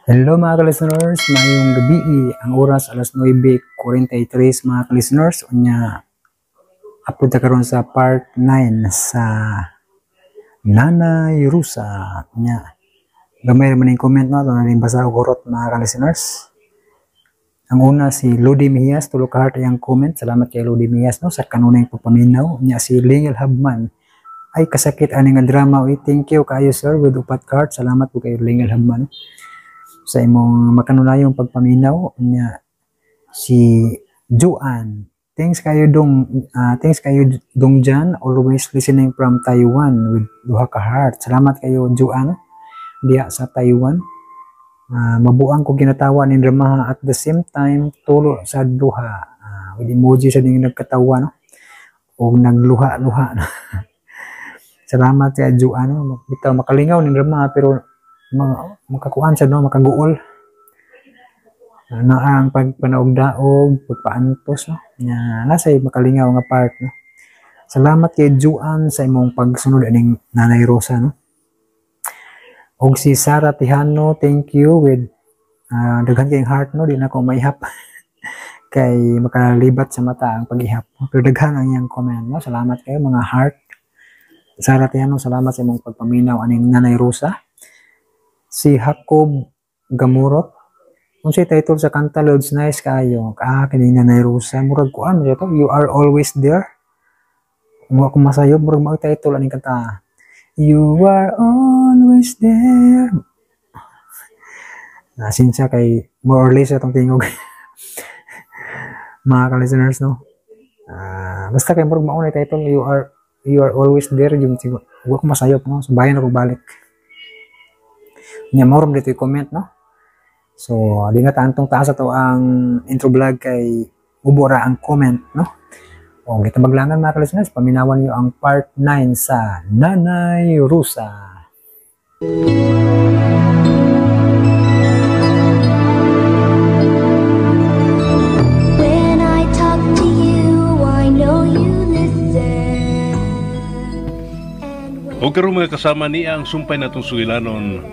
Hello mga ka-listeners, mayong gabi. Ang oras alas 9:43 mga ka-listeners. Unya, upload ta karon sa part 9 sa Nanay Rusa. Unya, gamay naman yung comment no, ito na rin basa og hurot mga ka-listeners. Ang una si Lodi Mias, tulo ka heart ang comment. Salamat kay Lodi Mias no sa kanunay pagpaminaw. Unya si Lingel Habman, ay kasakit ani nga drama uy. Thank you kayo sir with upat ka heart. Salamat po kay Lingel Habman sa imong makanunayong pagpaminaw. Unya si Joanne, thanks kayo dong Jan, always listening from Taiwan with duha ka heart. Salamat kayo Joanne diha sa Taiwan. Mabuang ko ginatawa ning drama at the same time tulo sa duha, with emoji sa ding nagkatawa no o nagluha-luha no. Salamat kay Joanne no? Bitaw makalingaw ning drama pero makakuan sa no, makaguol na ang pagpanaog-daog, pagpaantos no, nya nasay makalingaw nga part no. Salamat kay Joanne sa imong pagsunod aning Nanay Rosa no. Og si Sara Tihano, thank you with daghan kayong heart no, di na ko maihap kay makalibat sa mata ang pag-ihap. Pero daghan ang iyang comment no. Salamat kayo mga heart. Sara Tihano, salamat sa imong pagpaminaw aning Nanay Rosa. Si Jacob Gamurot, unsay title sa kanta Lods, nice kayo. Ah, kini Nanay Rosa, murag kuan mo to, You Are Always There. Kung ako masayob, murag mao title aning kanta. You are always there. Nasin siya kay more or less atong tingog. Mga ka-listeners no. Basta kay murag mao na title You Are Always There yung siguro. Wa ko masayop no. So bayan ako balik. Nya mao dito i-comment no. So di na tantong taas ato ang intro vlog kay ubo ra ang comment no. O gitabaglangan mga ka-listeners, paminawan niyo ang part 9 sa Nanay Rusa. When I talk to you, I know you listen. And when O karon mga kasama niya ang sumpay natong sugilanon,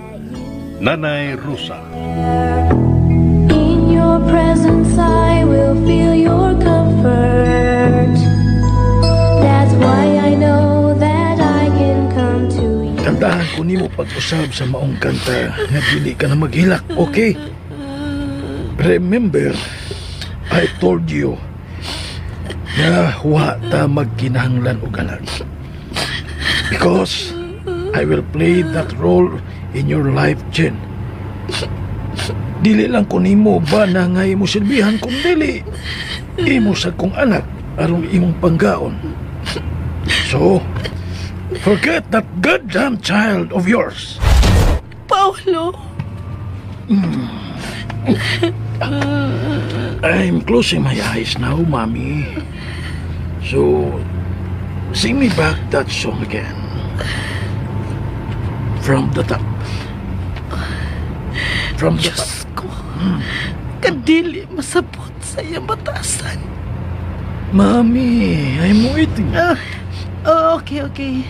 Nanay Rusa. In your presence, I will feel your comfort. That's why I know that I can come to you. Kantahan ko nimo pag-usab sa maong kanta nga dili ka na maghilak, okay? Remember, I told you nga wa ta magkinahanglan og anak. Because I will play that role in your life, Jen. Dili lang ko nimo ba na nga imo silbihan kung dili imo sa kong anak aron imong panggaon. So, forget that goddamn child of yours. Paulo, I'm closing my eyes now, Mommy. So, sing me back that song again. From the top. From the top. Diyos ko. Kadili masabot sa iyang batasan. Mommy, I'm waiting. Ah, oh, okay.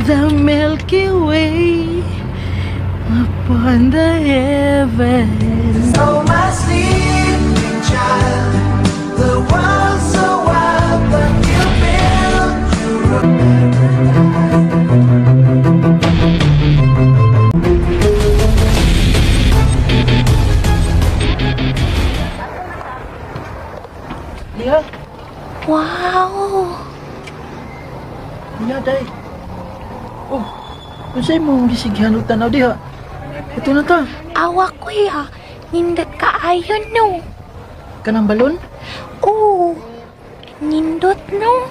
The Milky Way upon the heavens. Oh, my sleeping child, the world's so wild, but you build your own. Liha, Wow! liha day. Oh, unsay mong gisighan og tanaw diha? Ito na ta, Awa kuya, nindot kaayo no. kanang balon. Oo, nindot no.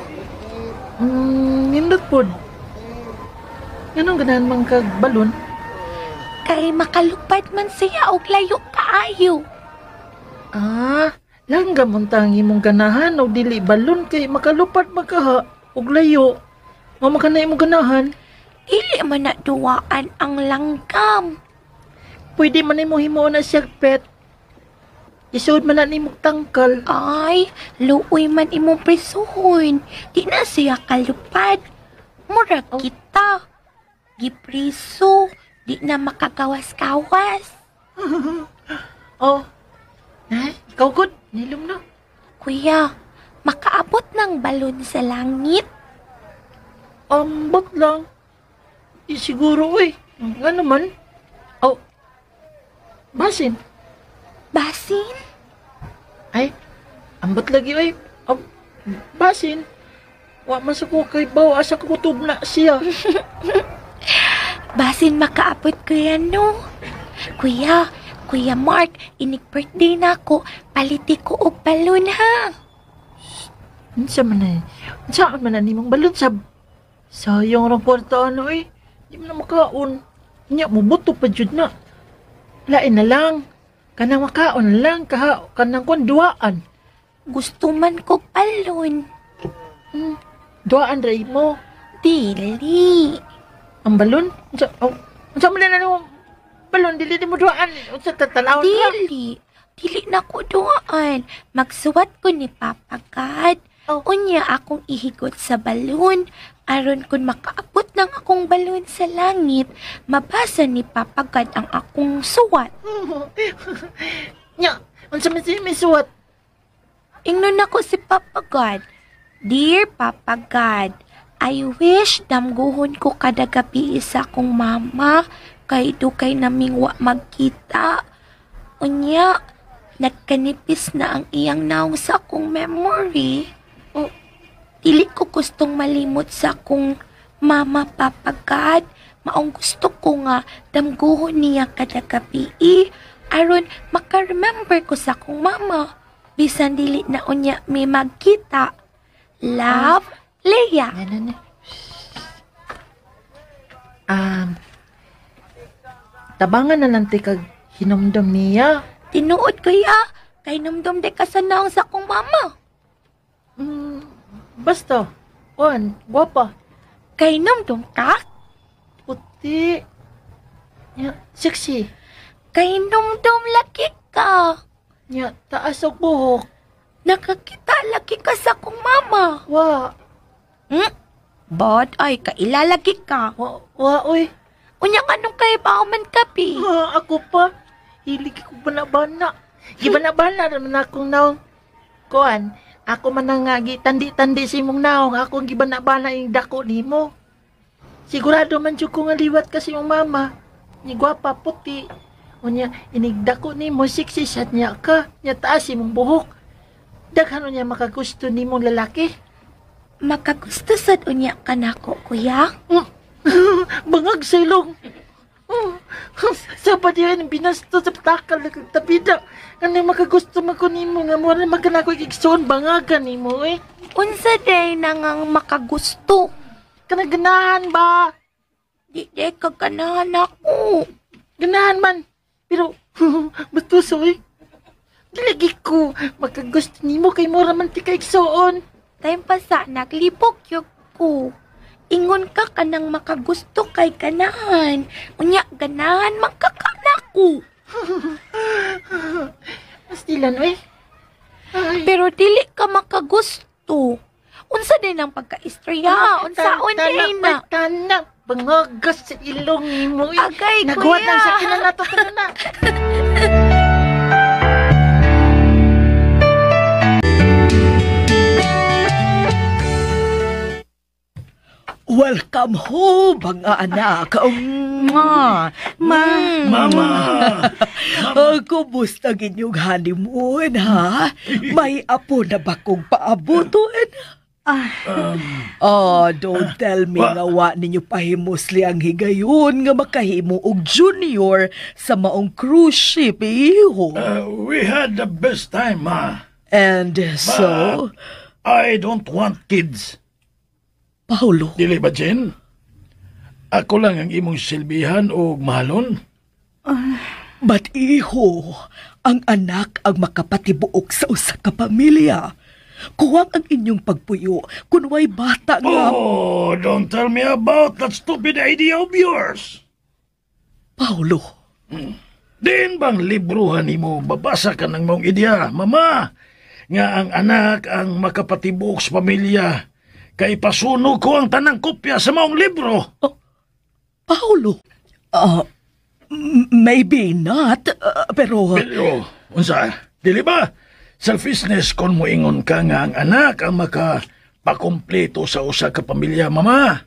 Nindot pod. Nganong ganahan man kag balon? Kay makalupad man siya og layo kaayo. Ah, langgam unta ang imong ganahan og dili balon kay makalupad man kaha og layo. Mao man kana imong ganahan. Dili man na duwaan ang langgam. Pwede man nimo himuon na siya pet. Isuod man na nimo tangkal. Ay, luoy man imong prisuhon. Di na siya kalupad. Murag kita. Gipriso. Di na makagawas-kawas. Oh. Ay, ikaw good. Nilom na. Kuya, makaabot ng balon sa langit. Ambot lang. Di siguro, uy. Nga naman. Oh. Basin. Basin? Ay, ambot lagi, uy. Oh, basin. Wa man sa ko kay bawa asa ko kutob na siya. Basin makaabot, kuya, no? Kuya, Kuya Mark, inig birthday na ako. Paliti ko og balon, ha? Unsa man na? Unsa man na nimong balon sab? Sayang rang kwarta ano eh. Di man na makaon. Nya mubuto pa jud na. Lain na lang. Kanang makaon na lang kaha kanang kon duaan. Gusto man kog balon. Duaan ra mo. Dili. Ang balon? Unsa oh, unsa man na nimo balon dili mo duaan. Unsa tatanawon ra? Dili. Dili na ko duaan. Magsuwat ko ni Papa God. Oh. Unya akong ihigot sa balon. Aron kun makaabot ng akong balon sa langit, mabasa ni Papa God ang akong suwat. Nya, unsa man siya may suwat? Ingnon ako si Papa God. Dear Papa God, I wish damguhon ko kada gabi isa akong mama kay dugay naming wa magkita. Unya, nagkanipis na ang iyang naong sa akong memory. Oh. Dili ko gustong malimot sa akong mama, Papa God. Maong gusto ko nga damguhon niya kada gabi. Aron maka-remember ko sa akong mama. Bisan dili na unya may magkita. Love, Leia. Na, na, na. Tabangan na lang ti kag hinumdum niya. Tinuod kuya, kay numdum de ka sa naong sa akong mama. Basta, kuan, gwapa, Kay numdum ka? puti, nya, sexy, Kay numdum lagi ka. nya, taas og buhok, Nakakita lagi ka sa akong mama. wa, Bot, ay, kailalagi ka. wa, wa, oy. Unya anong kay man kapi? Ha, ako pa, hilig ko bana-bana. Gibana-bana naman akong naong. Kuan, ako man ang nga, tandi-tandi si imong naong, ako ang gibana-bana yung dako nimo. Sigurado man jud ko nga liwat kasi imong mama. Ni gwapa puti. Unya, inigdako nimo, sexy sad niya ka. Nya taas imong buhok. Daghan niya makagusto nimong lalaki. Makagusto sad unya ka nako, kuya. Bangag sa ilong. Sa pa diyan binasto sa takal na kagtabida. Ano makagusto man ko nimo nga mo na makanako igsoon bangagan nimo eh. Unsa day na ngang makagusto? Kana ganahan ba? Di day ka ganahan ako. Ganahan man. Pero bastuso eh. Dilagi ko makagusto nimo kay mura man ti ka igsoon. Time pa sa naglibog yug ko. Ingon ka kanang makagusto kay ganahan. Unya ganahan man ka kanako. Pastilan eh. Ay. Pero dili ka makagusto. Unsa din ang pagka-istorya? Unsaon din na? Tanak, bangagas sa ilong nimo eh. Agay, Naghuwat kuya. ng sakinan nato tanan na. Welcome home, mga anak. Ma, ma. Mama! Kumusta ang inyong honeymoon, ha? May apo na ba kong paabuton? Oh, don't tell me nga wa ninyo pahimusli ang higayon nga makahimo og junior sa maong cruise ship, iho. We had the best time, ma. And so, I don't want kids. Paulo, Dili ba, Jen? Ako lang ang imong silbihan o mahalon? But iho, ang anak ang makapatibuok sa usa ka pamilya. Kuwang ang inyong pagpuyo kung way bata nga. Oh, don't tell me about that stupid idea of yours. Paulo, Diin bang libruhan nimo babasa ka ng maong ideya, mama? Nga ang anak ang makapatibok sa pamilya. Kay pasunog ko ang tanang kopya sa maong libro. Paulo. Ah, Maybe not, pero... Pero, unsa? Dili ba? Selfishness kung moingon ka nga ang anak ang makapakumpleto sa usa ka pamilya, mama.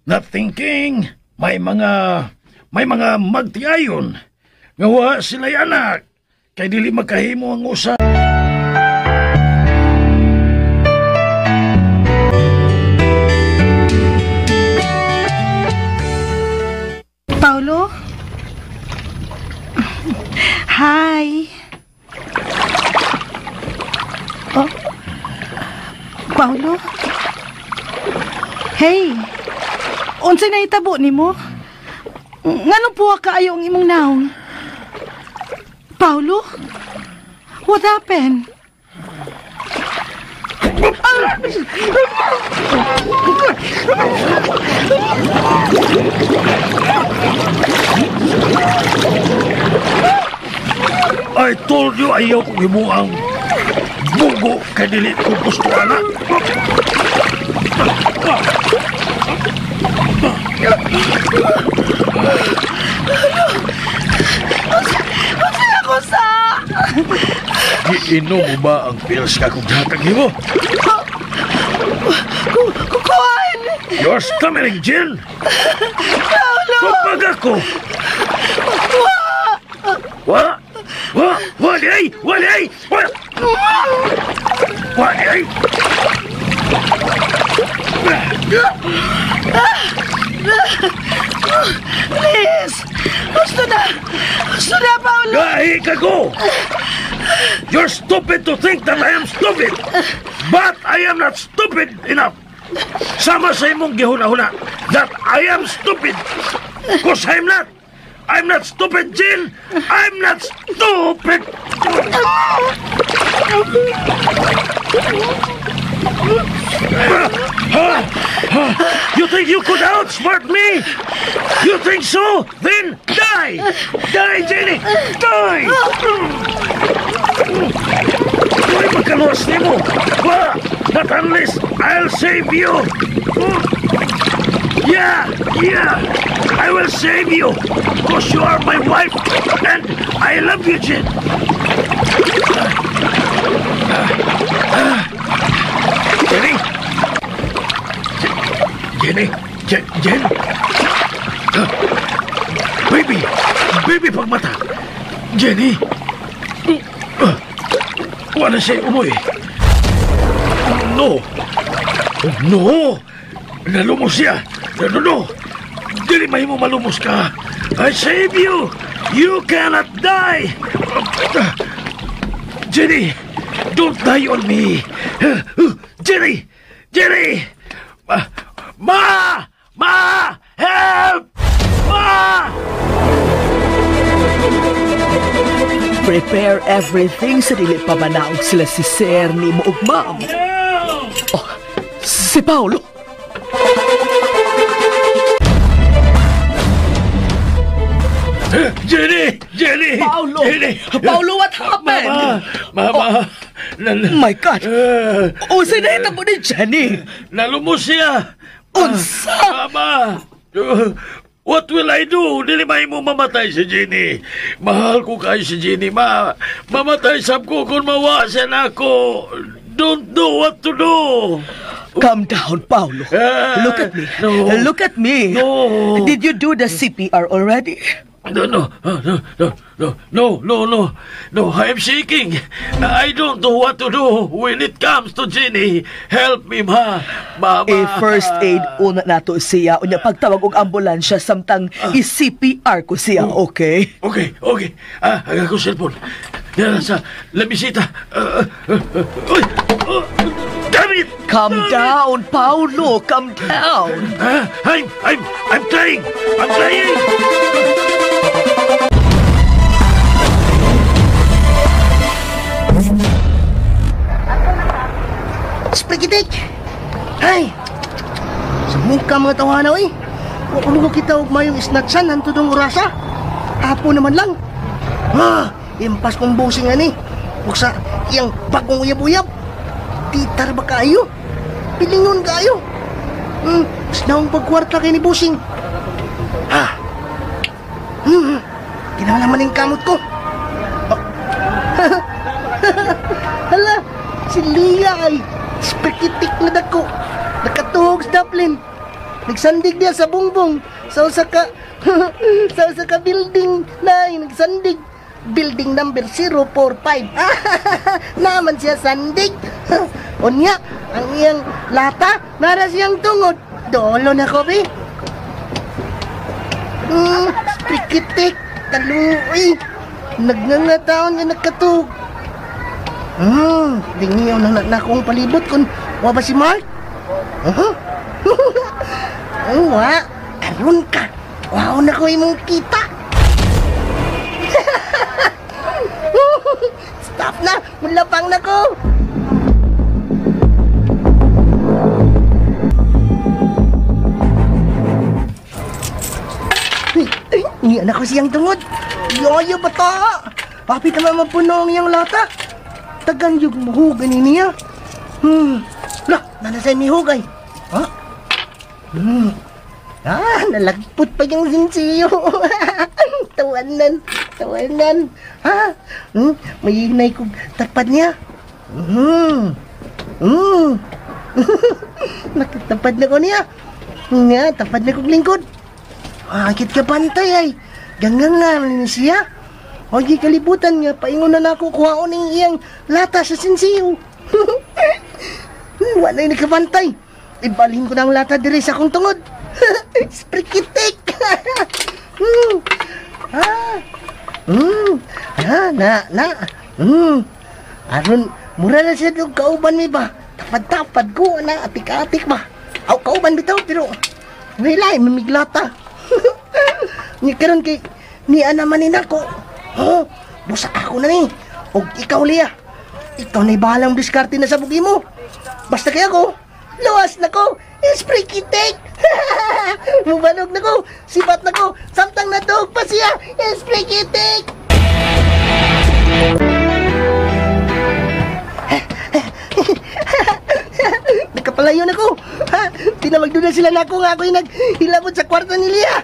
Not thinking, may mga magtiayon nga wa sila'y anak kay dili makahimo ang usa. Paulo? Hi. Oh. Paulo? Hey. Unsay nahitabo nimo? Ngano puwa kaayo ang imong naong? Paulo? What happened? I told you ayaw kong himuang bugo kay dili ko gusto, anak. Unsa ako sa? Giinom mo ba ang pills nga akong gihatag nimo? Kukuan! You're stammering, Jill! Paulo! Tupag ako! Wa! Wa! Wa! Wa di ay! Wa di ay! Wa! Wa di ay! Please! Gusto na! Gusto na, Paulo! Gahi ka ko! You're stupid to think that I am stupid! But I am not stupid enough! Sama sa imong gihuna-huna that I am stupid! 'Cause I'm not! I'm not stupid, Jill! I'm not stupid! You think you could outsmart me? You think so? Then die! Die, Jenny! Die! Uy, magkaluwas nimo! Wa! Not unless I'll save you! Yeah! Yeah! I will save you! 'Cause you are my wife and I love you, Jen! Jenny! Jenny! Jen! Baby! Baby, pagmata! Jenny! Wala siya umoy. No! No! Nalumos siya! No, no, no! Dili mahimo malumos ka! I save you! You cannot die! Jenny! Don't die on me! Jenny! Jenny! Ma! Ma! Help! Ma! Prepare everything sa dili pa manaog sila si Sir ni mo ug Ma'am. Oh, si Paulo. Jenny! Jenny! Paulo! Jenny! Paulo, what happened? Mama! Mama! Oh, my God! Unsay nahitabo ni Jenny? Nalumos siya! Unsa? Mama! What will I do? Dili mahimo mamatay si Jenny. Mahal ko kayo si Jenny, ma. Mamatay sab ko kung mawa siya na ako. Don't know what to do. Calm down, Paulo. Look at me. No. Look at me. No. Did you do the CPR already? No, no, no, no, no, no, no, no, no, I'm shaking. I don't know what to do when it comes to Jenny. Help me, ma. Mama. Eh, first aid una nato siya. Unya pagtawag og ambulansya samtang i-CPR ko siya, okay? Okay, okay. Ah, aga ko cellphone. Yan sa lamisita. Uy, oh, damn it! Calm down, Paulo. Calm down. I'm trying. I'm trying. Sprikitik! Ay! Sa mukha mga tawana, oy! Huwag kita og mayong isnatsan hantudong orasa. Apo naman lang. Ah! Impas kong busing ani. Huwag sa iyang bagong uyab-uyab. Titar ba kayo? Pilingon kayo. Mas naong pagkwarta kay ni busing. Ha? Ginawa naman yung kamot ko. Oh. Hala, si Lia ay spikitik na dako. Nakatuhog sa Dublin. Nagsandig niya sa bungbong. Sa usa ka sa usa ka building na nagsandig. Building number 045. Naman siya sandig. Unya, ang iyang lata, nara siyang tungod. Dolo na ko, be. Spikitik. Kaluoy. Nagnangataon nga nakatug. Dingiyaw na na akong palibot kung wa ba si Mark? Huh? Wa, karon ka. Wow na ko imong kita. Stop na, mulapang na ko. Niya na ko siyang tungod. Yoyo bata. Papi ka naman mapuno ang iyang lata. Tagan yung muhugan niya. Lah, nanasay mihugay. Ha? Ah, nalagpot pa yung sinsiyo. Tawanan, tawanan. Ha? May hinay kong tapad niya. Nakatapad na ko niya. Nga, tapad na kong lingkod. Akit ka pantay ay. Gangan nga ni siya. Huwag kalibutan nga, paingon na nako kuhaon ng iyang lata sa sinsiyo. Wala yung nakabantay. Ibalhin ko na ang lata diri sa akong tungod. Sprikitik! Na. Aron, mura na siya doon kauban mi ba? Tapad-tapad ko, na, atik-atik ba? Aw, kauban bitaw, pero wala, mamiglata. Ni karon kay niya naman ni nako. Oh, busa ako na ni. Og ikaw Lia. Ikaw na bahalang diskarte na sa bugi mo. Basta kay ako, luwas na ko. Sprikitik. Mubanog na ko, sibat na ko, samtang natuog pa siya. Sprikitik. Nakapalayo na ko. Ha? Tinawag doon na sila na ako nga ako'y naghilabot sa kwarto ni Lia.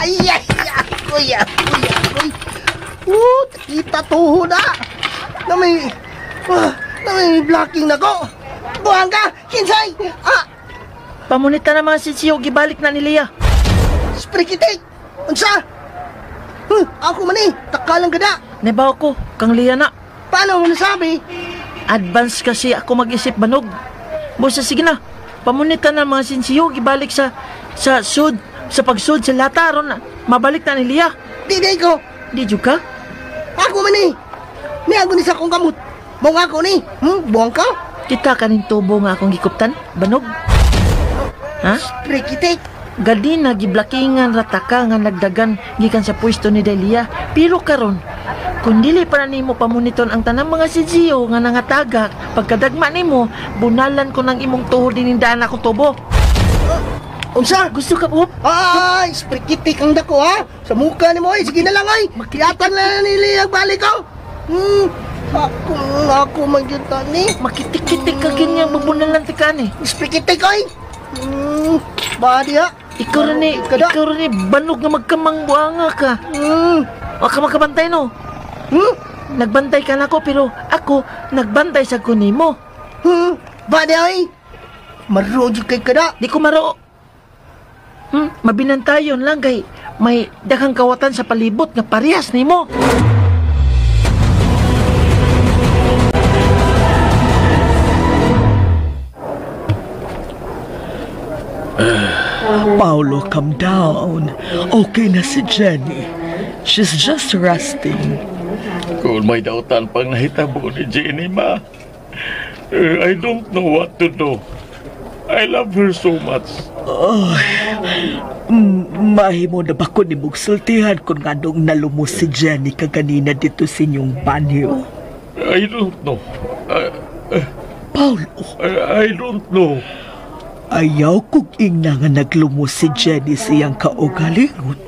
Ay, ay, ako'y, ako'y, ako'y. Kita tuho na. Na may blocking na ko. Buhang ka, kinsay. Ah! Pamunita naman si Siyo, gibalik na ni Lia. Sprikitik! Unsa? Ako man eh, takalang gada. Nebaw ko, kang Lia na. Paano mo nasabi? Advance kasi ako mag-isip banog. Busa sige na, pamunita na mga sinsiyo, gibalik sa sud, sa pagsud sa lata ron na, mabalik na ni Lia. Di di ko. Di jud ka? Ako man eh. Niago ni sa akong kamot. Buong ako ni. Buong ka? Kita kaning tubo nga akong gikuptan, banog. Ha? Sprikitik. Gadi na giblakingan rataka nga nagdagan gikan sa pwesto ni Delia. Pero karon, kung dili pa na nimo pamuniton ang tanang mga sinsiyo nga nangatagak, pagkadagma nimo, bunalan ko ng imong tuhod dinindaan akong tubo. Unsa? Gusto ka po? Ay, sprikitik ang dako ha. Sa mukha nimo ay, sige na lang ay. Makiatan na nili ang balik ko. Ako man gyud ni. Makitik-kitik ka ganyang mabunalan ti ka ni. Sprikitik ay. Badi ha. Ikaw rin ni banog nga magkamang buanga ka. Wa ka makabantay no. Nagbantay ka nako pero ako nagbantay sa kunimo. Badi ay. Maro jud kay kada. Di ko maro. Mabinantayon lang kay may daghang kawatan sa palibot nga parehas nimo. Paolo, calm down. Okay na si Jenny. She's just resting. Kung may dautan pang nahitabo ni Jenny, ma. I don't know what to do. I love her so much. Oh, mahimo na ba ko ni mugsultihan kung nganong nalumos si Jenny kaganina dito sa inyong banyo? I don't know. Paolo. I don't know. Ayaw kong ingna nga naglumos si Jenny siyang kaugalingon.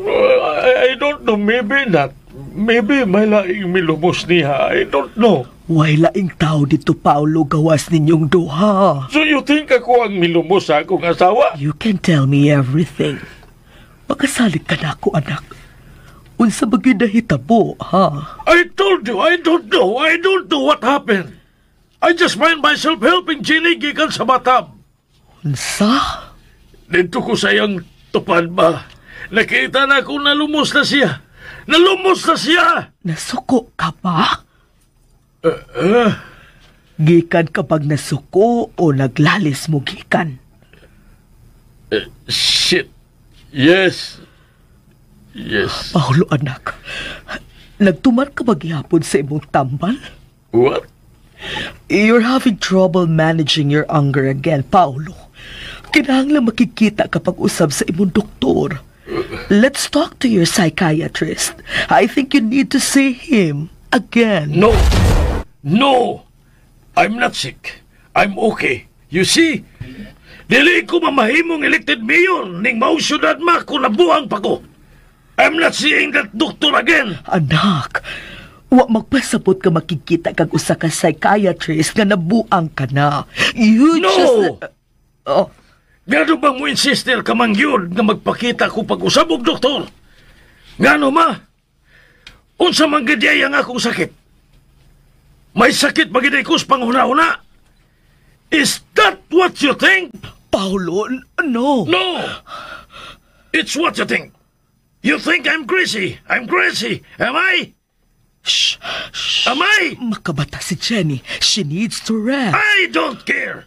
I don't know. Maybe not. Maybe may laing milumos niya. I don't know. Way laing tao dito, Paolo, gawas ninyong duha. So you think ako ang milumos sa akong asawa? You can tell me everything. Makasalig ka na ako, anak. Unsa ba gyud nahitabo, ha? I told you, I don't know. I don't know what happened. I just find myself helping Jenny gikan sa bathtub. Unsa? Dito ko sa iyang tupad ba? Nakita na kung nalumos na siya. Nalumos na siya! Nasuko ka ba? Gikan ka bag nasuko o naglalis mo gikan? Shit. Yes. Yes. Paulo, anak. Nagtuman ka ba gihapon sa imong tambal? What? You're having trouble managing your anger again, Paulo. Kinahanglan makikita kapag usab sa imong doktor. Let's talk to your psychiatrist. I think you need to see him again. No. No. I'm not sick. I'm okay. You see, dili ko mamahimong elected mayor ning mao syudad ma kung nabuang pa ko. I'm not seeing that doctor again. Anak, wa magpasabot ka makikita kag usa ka psychiatrist nga nabuang ka na. You No! just... Oh, Ngano bang mo insister ka man gyud nga magpakita ko pag-usab og doktor? Ngano ma? Unsa man gid ang akong sakit? May sakit ba gid ko sa panghuna-huna? Is that what you think? Paulo, no. No! It's what you think. You think I'm crazy. I'm crazy. Am I? Shh, shh. Am I? Makabata si Jenny. She needs to rest. I don't care.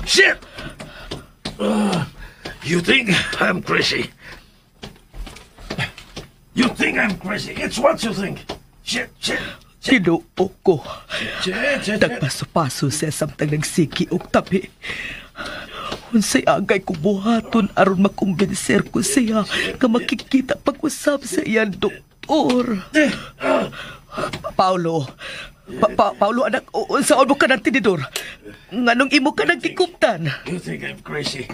Shit! You think I'm crazy? You think I'm crazy? It's what you think. Shit, shit, Tinuo ko. shit, shit, shit. Nagpaso-paso siya samtang nagsiki og tabi. Unsay agay ko buhaton aron makumbinser ko siya nga makikita pag-usab sa iyang doktor. Paulo, Paulo anak, unsaon mo ka ng tinidor? Nganong imo ka nang gikuptan? You think I'm crazy?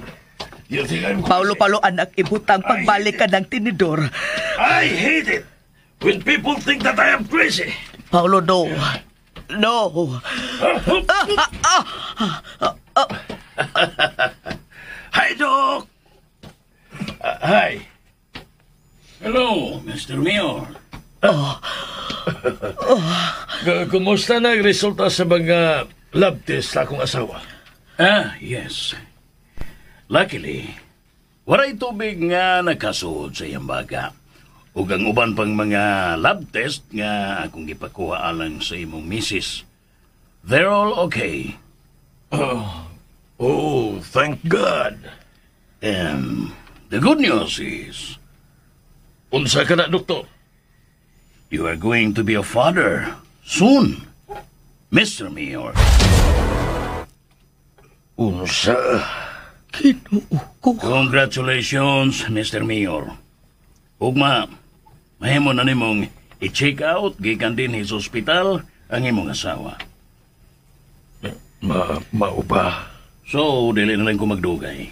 You think I'm crazy? Paulo, Paulo anak, ibutang pagbalik ka ng tinidor. I hate it when people think that I am crazy. Paulo, no. No. Hi, Doc. Hi. Hello, Mr. Mayor. Kumusta na ang resulta sa mga lab test sa akong asawa? Ah, yes. Luckily, waray tubig nga nakasuod sa iyang baga. Ug ang uban pang mga lab test nga akong gipakuha alang sa imong misis. They're all okay. Oh, thank God. And the good news is, Unsa ka na, doktor? You are going to be a father soon, Mr. Mayor. Unsa? Ginoo ko. Congratulations, Mr. Mayor. Ugma, mahimo na nimong i-check out gikan dinhi sa ospital ang imong asawa. Mao ba? So, dili na lang ko magdugay.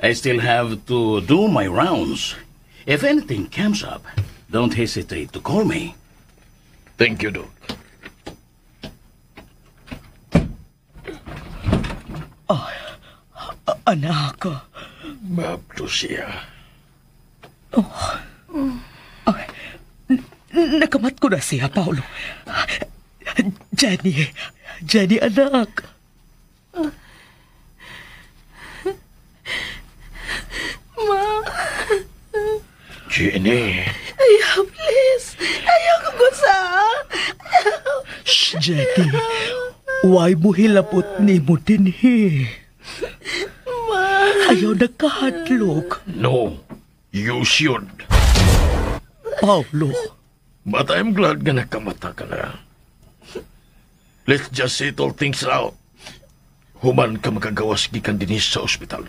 I still have to do my rounds. If anything comes up, don't hesitate to call me. Thank you, Doc. Anak. Mabdo siya. Ay, nakamat ko na siya, Paulo. Jenny, Jenny, anak. Ma, Jenny. ayaw, please. Ayaw ko gusa. Shh, Jenny. Why mo hilabot nimo dinhi? Ma. Ayaw nagkahadlok. No, you should. Paulo. But I'm glad nga nakamata ka na. Let's just settle things out. Human ka makagawas gikan dinhi sa ospital.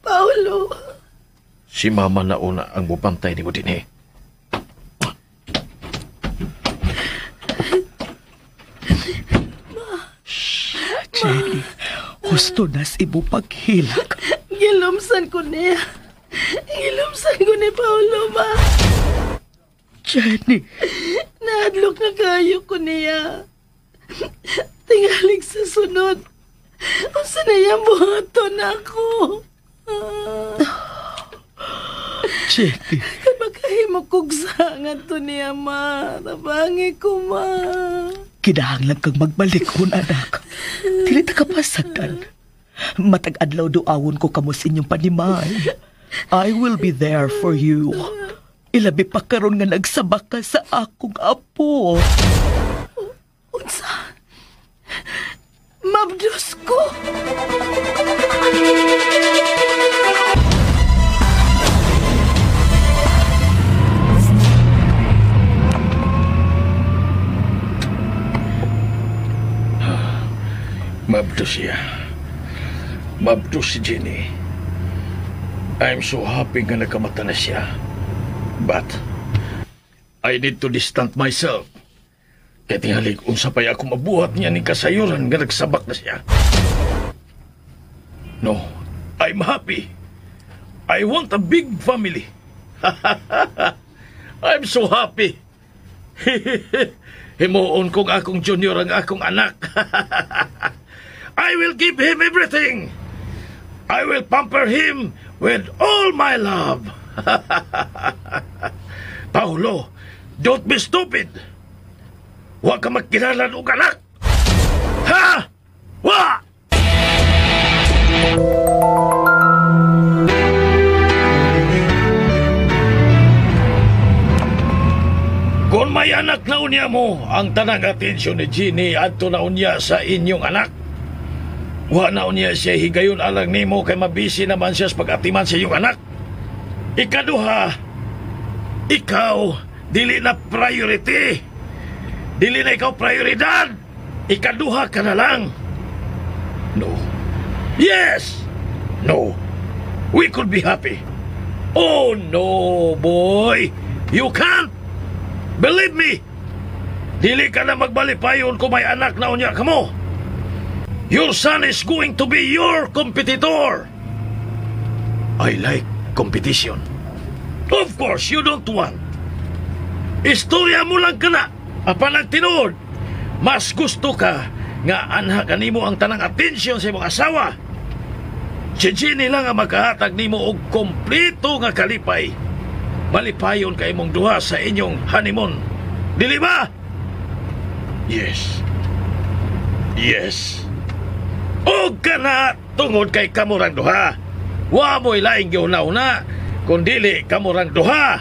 Paulo. Si mama na una ang mubantay nimo dinhi. Jenny, husto nas imo paghilak. Gilumsan ko niya. Gilumsan ko ni Paulo, ma. Jenny. Nahadlok na kayo ko niya. Tingalig sa sunod. Unsa na iyang buhaton ako? Jenny. Makahimo kog sangat to niya, ma. Tabangi ko, ma. Kinahanglan kang magbalik hon, anak. Dili ta ka pasagdan. Matag adlaw duawon ko kamo sa inyong panimay. I will be there for you. Ilabi pa karon nga nagsabak ka sa akong apo. Unsa? Mabdus ko! Mabdus siya. Mabdus si Jenny. I'm so happy nga nakamata na siya. But, I need to distance myself. Kaya tingalig, unsa pa'y ako mabuhat niya ni kasayuran nga nagsabak na siya. No, I'm happy. I want a big family. I'm so happy. Himuon kong akong junior ang akong anak. I will give him everything. I will pamper him with all my love. Paulo, don't be stupid. Huwag ka magkilala og anak. Ha? Wa! Kung may anak na unya mo, ang tanang atensyon ni Jeannie adto na unya sa inyong anak. Wa na unya siya higayon alang nimo kay mabisi naman siya sa pag-atiman sa iyong anak. Ikaduha, ikaw dili na priority. Dili na ikaw prioridad. Ikaduha ka na lang. No. Yes! No. We could be happy. Oh no, boy. You can't. Believe me. Dili ka na magbalipayon kung may anak na unya ka mo. Your son is going to be your competitor. I like competition. Of course, you don't want. Istorya mo lang ka na. Apan ang tinuod, mas gusto ka nga anha kanimo ang tanang atensyon sa imong asawa. Si Jenny lang ang makahatag nimo og kompleto nga kalipay. Malipayon ka imong duha sa inyong honeymoon. Dili ba? Yes. Yes. Og kana tungod kay kamurang duha. Wa mo'y laing gihuna-huna kun dili kamurang duha.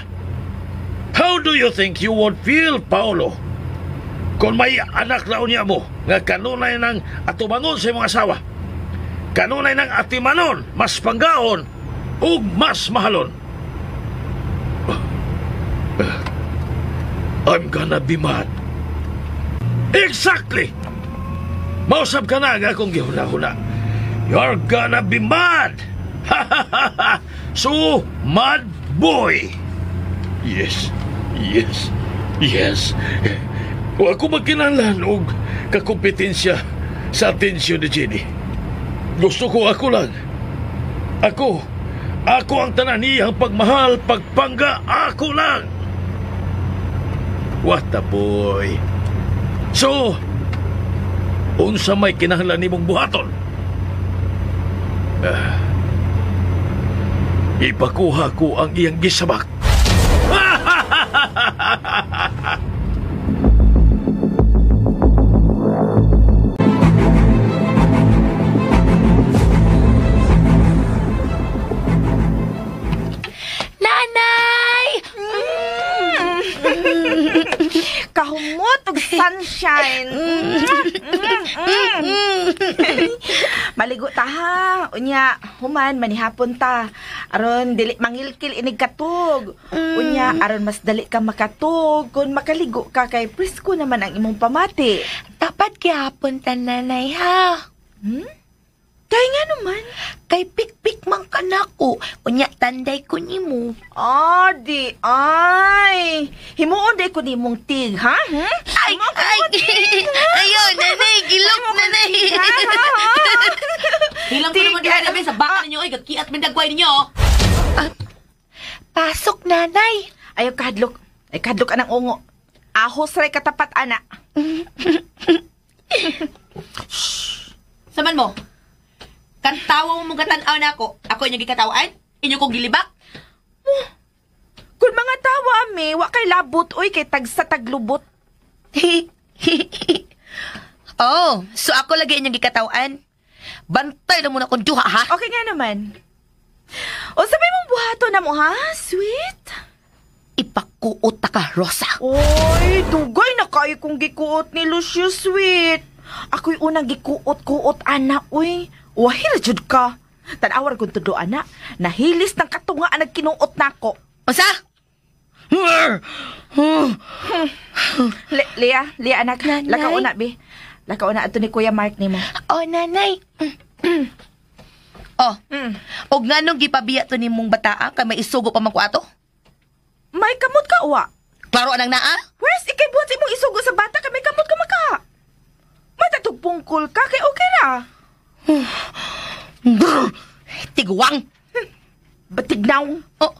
How do you think you would feel, Paolo, kung may anak na unya mo nga kanunay ng atubangon sa imong asawa, kanunay ng atimanon, mas panggaon ug mas mahalon? I'm gonna be mad. Exactly! Mausap ka na ang akong gihuna-huna. You're gonna be mad! So, mad boy! Yes, yes, yes. Wa ko magkinahanglan og kakompetensya sa atensyon ni Jenny. Gusto ko ako lang. Ako ang tanan niyang pagmahal, pagpangga, ako lang. What a boy. So, unsa may kinahanglan nimong buhaton? Ipakuha ko ang iyang gisabak. Nanay! Kahumot og sunshine. Maligo ta ha. Unya, human manihapon ta. Aron dili mangilkil inig katug. Unya, aron mas dali ka makatug kung makaligo ka kay presko naman ang imong pamati. Dapat gihapon ta, nanay, ha? Kay nga naman. Kay pikpik man ka nako. Unya, tanday ko nimo. Ah, di ay. Himuon day ko nimong tig, ha? Ay, ay. Ayo, nanay, gilok, nanay. Hilang ko naman diha namin sa baka ninyo, oy, gagkiat man dagway ninyo. Pasok, nanay. Ayaw kahadlok. Ay, kahadlok anang ungo. Ahos ray katapat, ana. Saman mo? Kantawa mo mong katanaw na ako. Ako inyong gikatawan? Inyo kong gilibak? Nagkatawa mi, wa kay labot oy kay tagsa taglubot. Oh, so ako lagi inyong gikatawan. Bantay na muna kong duha, ha? Okay nga naman. O sabay mong buhato na mo, ha, sweet? Ipakuot ta ka, Rosa. Oy, dugay na kayo kong gikuot ni Lucio, sweet. Ako'y unang gikuot-kuot, ana, uy. Wahil, jud ka. Tanawar kong tudo, ana. Nahilis ng katunga ang nagkinuot nako. Unsa? Lea, Lea, anak. Nanay? Lakaw na, be. Lakaw na ato ni Kuya Mark nimo. Oh, nanay. Oh, og nganong gipabiya to nimong bataa kay may isugo pa man ko ato? May kamot ka, uwa. Klaro anang naa? Where's ikay buhat imong isugo sa bata kay may kamot ka maka? May tatugpungkol ka kay okay ra. Tiguang. Batignaw. Oh.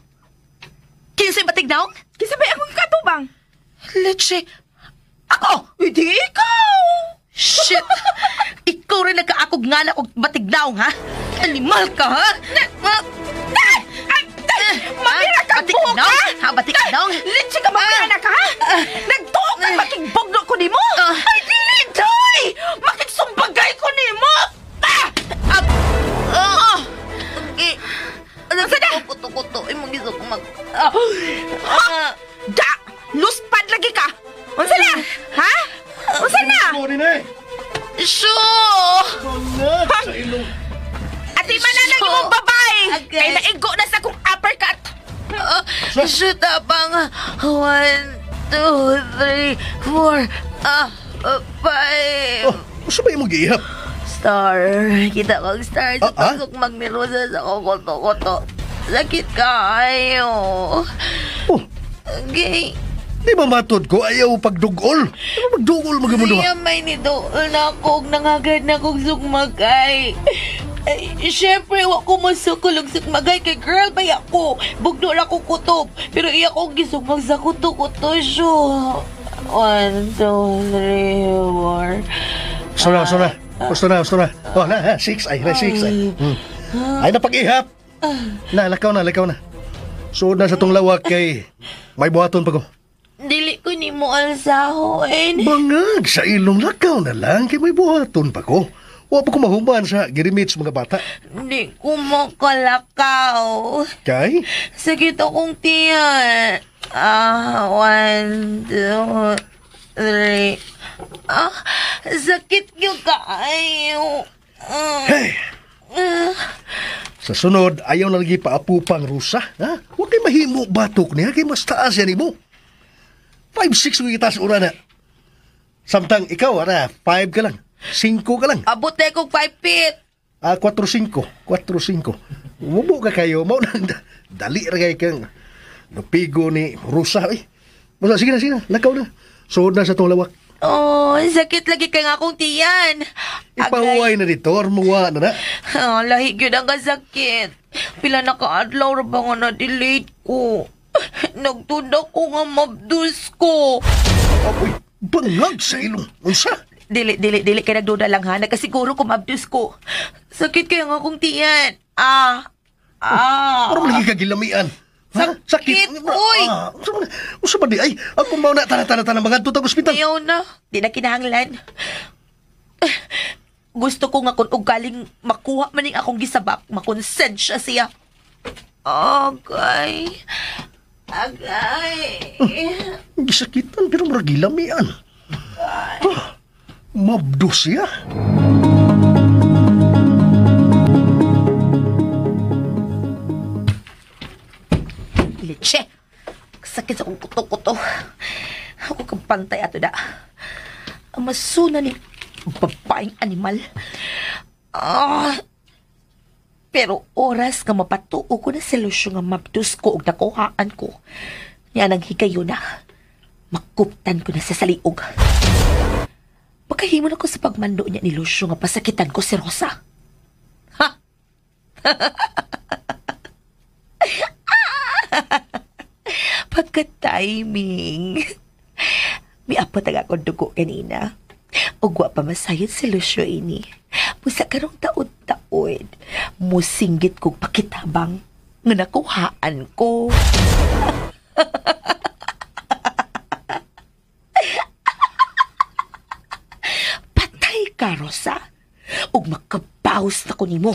Kinsay batignaw? Kinsa ba akong katubang? Leche. Ako! Hindi ikaw! Shit! Ikaw rin nagkaakog nga na og batignaw, ha? Animal ka, ha? Mabira ka buhok, ha? Ha, batignaw? Leche ka mabira na ka, ha? Nagtuo ka makigbugno ko nimo? Ay, dili, day! Makigsumbagay ko nimo! Ah! Okay. Ano sa na? Kuto-kuto. Imong gusto ko mag... Ha? Da! Luspad lagi ka! Unsa na? Ha? Unsa na? Sure! Sa ilong. Ati man na imong babae! Kay naigo na sa akong uppercut! Shoot, abang. 1, 2, 3, 4, 5. Oh, unsa ba imong giihap? Star. Kita kong star. Sa pasok magnirosa sa kuto-kuto. Sakit kaayo. Oh. Okay. Di ba matod ko ayaw pagdugol? Di ba magdugol magamundo? Siya may niduol na ako. Nangagad na akong sukmagay. Ay, syempre, wa ko masukol og sukmagay kay girl bay ako. Bugno ra ko kutob. Pero iya ko gisugmag sa kuto-kuto siya. 1, 2, 3, 4. Gusto na, gusto na. Gusto na, gusto na. Oh, na, ha, 6 ay, na 6 ay. Ay, napag-ihap. Na, lakaw na, lakaw na. Suod na sa tong lawak kay may buhaton pa ko. Dili ko ni mo alsahon. Bangag sa ilong lakaw na lang kay may buhaton pa ko. Wa pa ko mahuman sa girimit sa mga bata. Di ko makalakaw. Kay? Sakit akong tiyan. 1, 2, 3. Sakit yung kaayo. Hey! Sa sunod, ayaw na lagi paapupang rusa. Ha? Huwag kay mahimo batok niya, kay mas taas yan mo. 5'6" ko kita sa ura na. Samtang ikaw, ara, 5 ka lang. 5 ka lang. Abot na kong 5 feet. 4'5". 4'5". Umubo ka kayo, mao nang dali ra kay kang lupigo ni rusa. Eh. Basta, sige na, sige na. Lakaw na. Suod na sa tong lawak. Oh, sakit lagi kay nga akong tiyan. Ipahuway na dito, or muwa na na. Ah, lahi gyud ang kasakit. Pila na kaadlaw ra ba nga na-delete ko. Nagtuda ko nga mabdus ko. Apoy, bangag sa ilong. Unsa? Dili, dili, dili. Kay nagduda lang ha. Nagkasiguro ko mabdus ko. Sakit kaya nga akong tiyan. Parang lagi ka gilamian. Ha? Sakit. Uy! Unsa ba di? Ay, ako mao na. Tara, tara, tara. Mangadto tag ospital. Ayaw na. Di na kinahanglan. Gusto ko nga kung ugaling makuha maning akong gisabak, makonsensya siya. Agay. Agay. Gisakitan pero murag gilamian. Mabdos siya. Leche. Sakit sa akong kuto-kuto. Ako kang pantay ato da. Ang masuna ni babaeng animal. Pero oras nga mapatuo ko na solusyon nga mabdus ko og nakuhaan ko. Yan ang higayon na. Makuptan ko na sa saliog. Makahimo na ko sa pagmando niya ni Lucio nga pasakitan ko si Rosa. Ha? Pagka-timing. Miapot ang akong dugo kanina. Ug wa pa masayod si Lucio ini. Busa karong taod-taod, musinggit kog pakitabang nga nakuhaan ko. Rosa. Ug makabawas na ko nimo.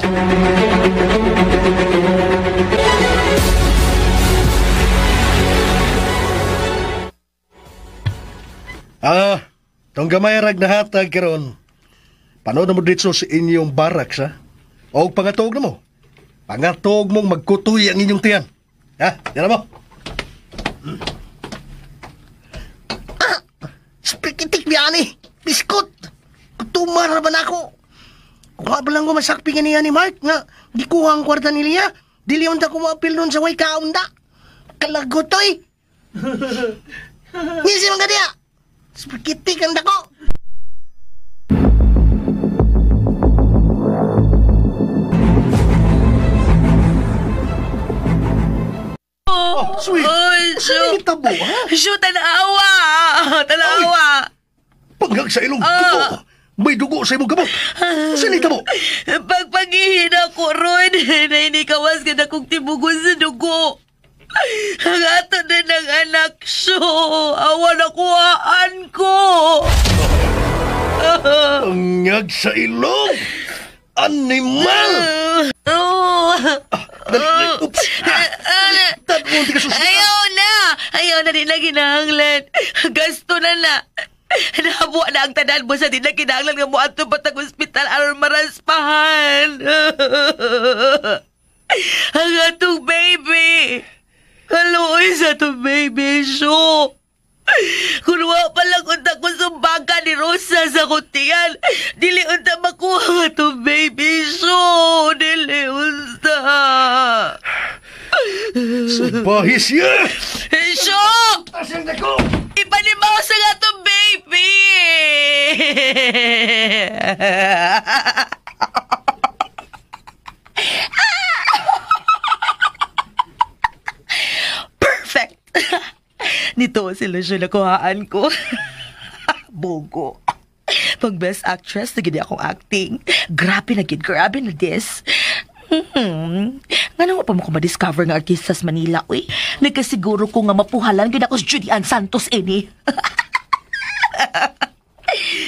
Ah, tong gamay rag nahatag karon. Panood na mo dito sa inyong barracks, ha? O pangatog na mo. Pangatog mong magkutuy ang inyong tiyan. Ha? Yan mo. Ah! Spikitik biyani! Biskot! Kutumar na ba na ako? Kuha ba lang ko masakpi niya ni Mark nga gikuha ang kwarta ni Lia? Dili unta ko maapil nun sa way kaunda. Kalagot oy! Ngisi man ka diya! Spikitik ang dako! Oh, sweet. Oy, Saan tabo, ha? Shoot, tanawa! Tanawa! Panghag sa ilong dugo. May dugo sa imong gamot. Saan itabo? Pagpagihina ko ron, nainikawas ka na kong tibugon sa dugo. Ang ato na ng anak siyo. Awa na kuhaan ko. Pangag sa ilong! Animal! Oh. Dali, dali. Oops! Dali, ka susunod. Ayaw na! Ayaw na din na kinahanglan. Gasto na na. Nahabuan na ang tanan mo sa di na kinahanglan nga mo ato patag ospital aron maraspahan. Ang atong baby. Kaluoy sa atong baby, so. Kung wa pa lang unta ko sumbaga ni Rosa sa kutiyan, dili unta makuha ang atong baby, so. Dili unta. Subahi siya! So! Ipanimaw sa nga itong baby! Perfect! Nito sila siya nakuhaan ko. Bogo. Pag best actress, naging akong acting. Grabe na gid, grabe na this. Nga pa mo ko ma-discover nga artista sa Manila, uy. Nagkasiguro ko nga mapuhalan gid ako sa Judy Ann Santos, ini.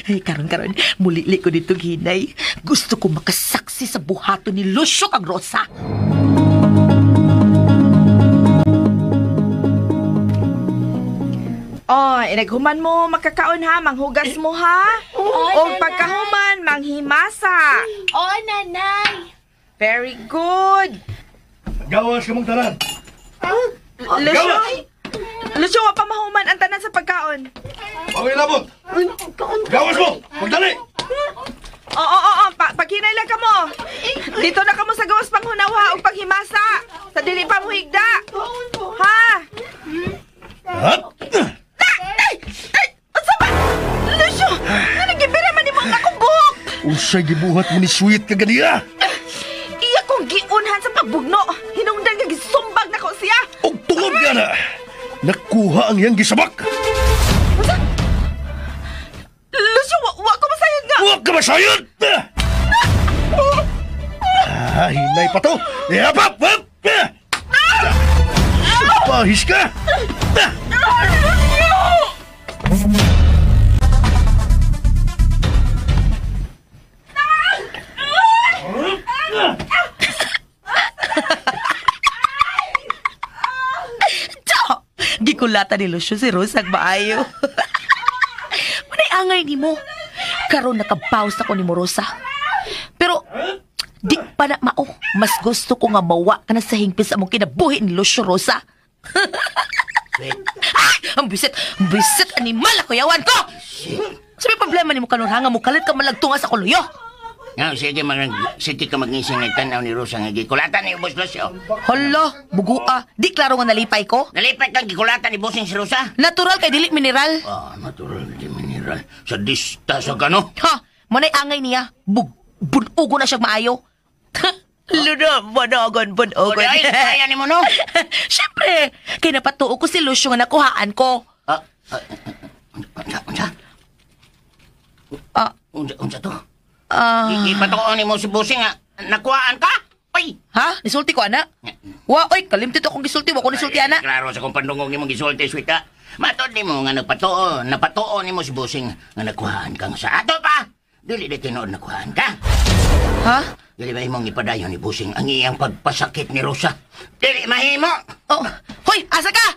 Ay, karon-karon, mulili ko dito hinay. Gusto ko makasaksi sa buhato ni Lucio kag Rosa. Oh, inaghuman mo makakaon ha, manghugas mo ha. O pagkahuman, manghimasa. Oo, nanay. Very good. Gawas ka mong tanan. Lucio, Lucio, wa pa mahuman ang tanan sa pagkaon. Okay, labot. Gawas mo! Magdali! Oo, oo, oo. Paghinay lang ka mo. Dito na ka mo sa gawas panghunaw ha, o paghimasa. Sa dili pa mo higda. Ha? Ha? Ay! Ay! Unsa ba? Lucio, ano gibira man nimo ang akong buhok? Unsay gibuhat mo ni Sweet kaganiya? Iya kong giunhan sa pagbugno. Hinungdan nga gisumbag na ko siya. Og tungod nga na, nakuha ang iyang gisabak. Lucio, wa ko masayod nga. Wa ka masayod! Ah, hinay pa to. Yapap! Hap! Pahis ka! Tsa! Gikulata ni Lucio si Rosa maayo. Manay angay ni mo. Karon nakabawas ako ni mo, Rosa. Pero, di pa na mao. Mas gusto ko nga mawa ka na sa hingpis among kinabuhi ni Lucio, Rosa. Ah! Ang bisit! Ang bisit! Animal ako, yawan ko! Sa may problema ni mo kanon ha, nga mukalit ka malagtunga sa kuluyo. Nga, sige, sige ka magising ng tanaw ni Rosa nga gikulatan ni Ubos Lucio. Hala, bugua. Di klaro nga nalipay ko. Nalipay kang gikulatan ni Bosing si Rosa? Natural kay dili mineral. Ah, natural di mineral. Sa dista sa kano? Ha, manay angay niya. Bunugo na siya maayo. Luna, bunogon, bunogon. Ay, kaya ni mo no? Siyempre, kay napatuo ko si Lucio nga nakuhaan ko. Ah, unsa, unsa? Ah. Unsa, unsa to? Ah. Ipatuo ni mo si Bosing nga, nakuhaan ka? Oy! Ha? Nisulti ko, ana? Wa, oy, kalimtit akong gisulti. Wa ko nisulti, ana. Klaro sa kong pandungog ni mong gisulti, sweet ha. Matod ni mo nga nagpatuo, napatuo ni mo si Bosing nga nakuhaan kang sa ato pa. Dili di tinuod na kuhaan ka? Ha? Dili ba imong ipadayon ni Busing ang iyang pagpasakit ni Rosa? Dili mahimo! Oh, hoy, asa ka?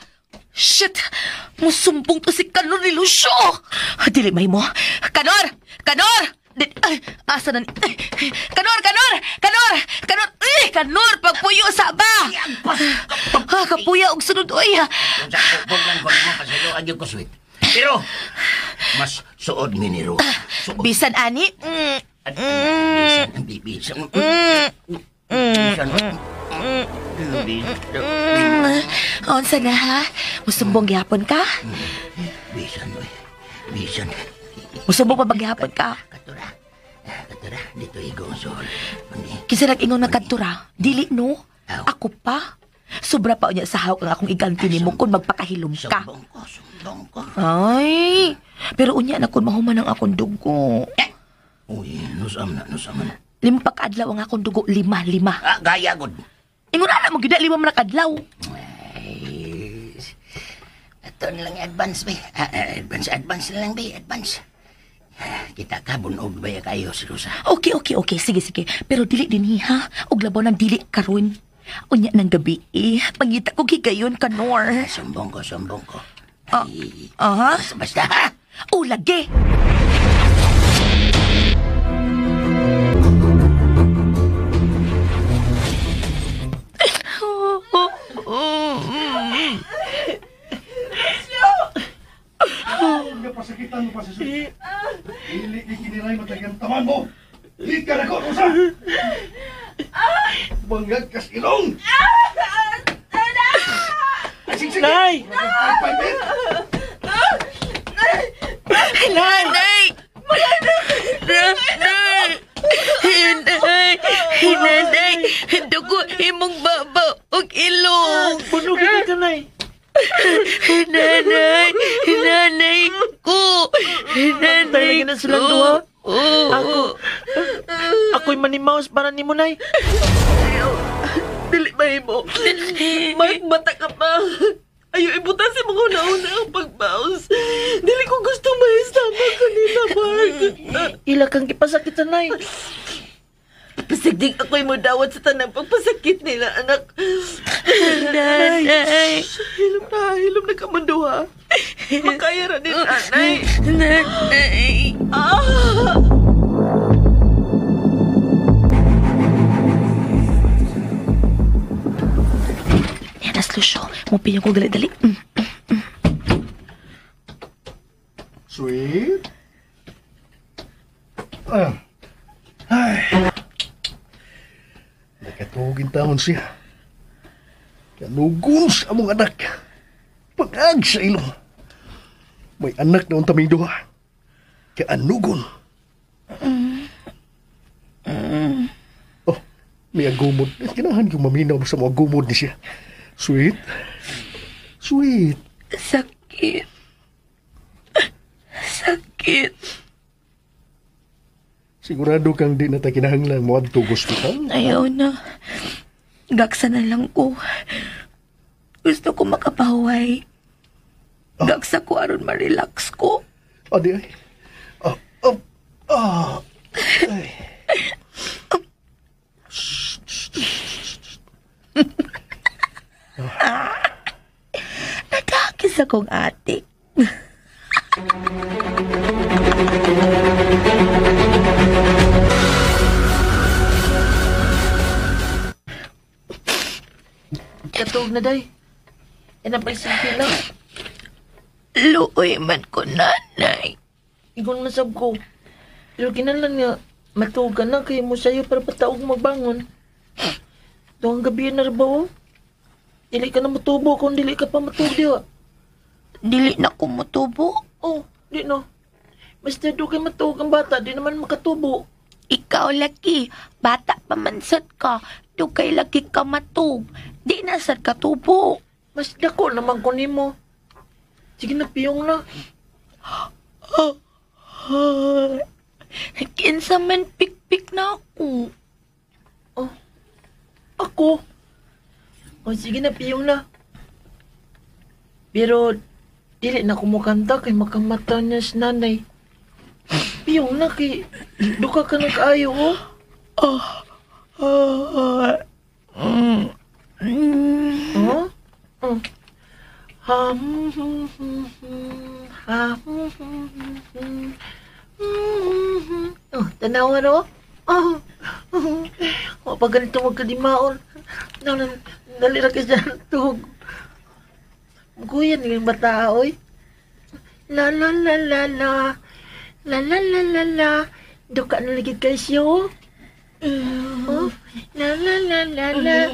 Shit! Musumbong to si Kanor ni Lucio! Dili mahimo. Kanor! Kanor! Asa na ni... Kanor! Kanor! Kanor! Kanor! Eh, Kanor! Pagpuyo sa ba! Ah, kapuya og sunod oy. Kung sa kubog lang ko nimo pasiluan gyud ko sweet. Pero mas suod mi ni Rosa. Bisan ani. Bisan ang bibisan. Bisan. Bisan. Unsa na ha? Musumbong gihapon ka? Bisan oy. Bisan. Musumbong pa ba gihapon ka? Katura, dito igong sol. Kinsa nag-ingon na kadtura? Dili no. Ako pa. Sobra pa unya sa hawak ang akong iganti nimo kung magpakahilom ka. Sumbong ko, sumbong ko. Ay, pero unya na kun mahuman ang akong dugo. Uy, nusam na, nusam na. 5 pa kaadlaw ang akong dugo, 5, 5. Ah, gaya gud. Ingon ana mo gyud 5 man kadlaw. Ay, ato na lang advance be. Advance, advance na lang be, advance. Kita ka bunog ba kayo si Rosa? Okay, okay, okay. Sige, sige. Pero dili din ha. Og labaw ng dili karon. Unya ng gabi eh. Pangita ko higayon Kanor. Sumbong ko, sumbong ko. Aha. Basta ha. Oh, lagi. Pasakitan mo pa si Sweet. Dili ni kiniray matagang taman mo. Di ka na ko, Rosa! Bangag kas ilong! Ay, sige, sige! Nay! Nay! Nay! Nay! Hinay! Hinanay! Dugo imong baba og ilong! Bunog ka, Nay! Nanay! Nanay ko! Nanay Talaga na silang duha. Ako, ako'y manimaus para nimo, Nay. Dili mahimo. Mark, bata ka pa. Ayo, ibutan si mga una-una ang pagbaos. Dili ko gusto maisama kanila, Mark. Ila kang gipasakit sa Nay. Pasigdig ako'y mudawat sa tanang pagpasakit nila, anak. Nanay. Hilom na, hilom na kamanduha. Makaya ra din, anay. Nanay. Ah! Yanas, Lucio. Mupiyong ko dali-dali. Sweet. Ah. Ay. Nakatugin taon siya. Kanugon sa among anak. Pag-ag sa ilong. May anak na unta may duha. Kaanugon. Oh, may agumod. Kinahan kong maminaw sa mga agumod ni siya. Sweet. Sweet. Sakit. Sakit. Sigurado kang di na ta kinahanglan mo adto hospital? Ayaw na. Gaksa na lang ko. Gusto ko makapahuway. Gaksa ko aron ma-relax ko. Adi ay. Ay. Nagkakis akong atik. Katog na, Day. Yan ang paisimpi lang. Luoy man ko, nanay. Ingon man sab ko. Pero kinahanglan nga, matuog ka na kay mo sayo para pataog magbangon. Tuwang gabi na ba, oh? Dili ka na matubo kung dili ka pa matuog diha. Dili na ko motubo. Oh, di na. Basta do kay matuog ang bata, di naman makatubo. Ikaw laki, bata pa man sad ka, do kay laki ka matug. Di na sad ka tubo. Mas dako naman ko nimo. Sige na, piyong na. Kinsa man pikpik na ako. Oh, ako? O sige na, piyong na. Pero, dili na kumukanta kay makamata niya si nanay. Piyong na kay duka ka ng kaayo, oh. Oh. Oh. Mm. Oh? Oh. Ha, hmm, hmm, hmm, hmm. Ha, hmm, hmm, hmm, hmm. Hmm, hmm. Oh, tanawa no? Oh. Wa pa ganito magkadimaon. Nalira ka dyan, tug. Guyan yung bata, oy. La la la la la. La la la la la. Duka na lagi kay siyo. Oh. La la la la la.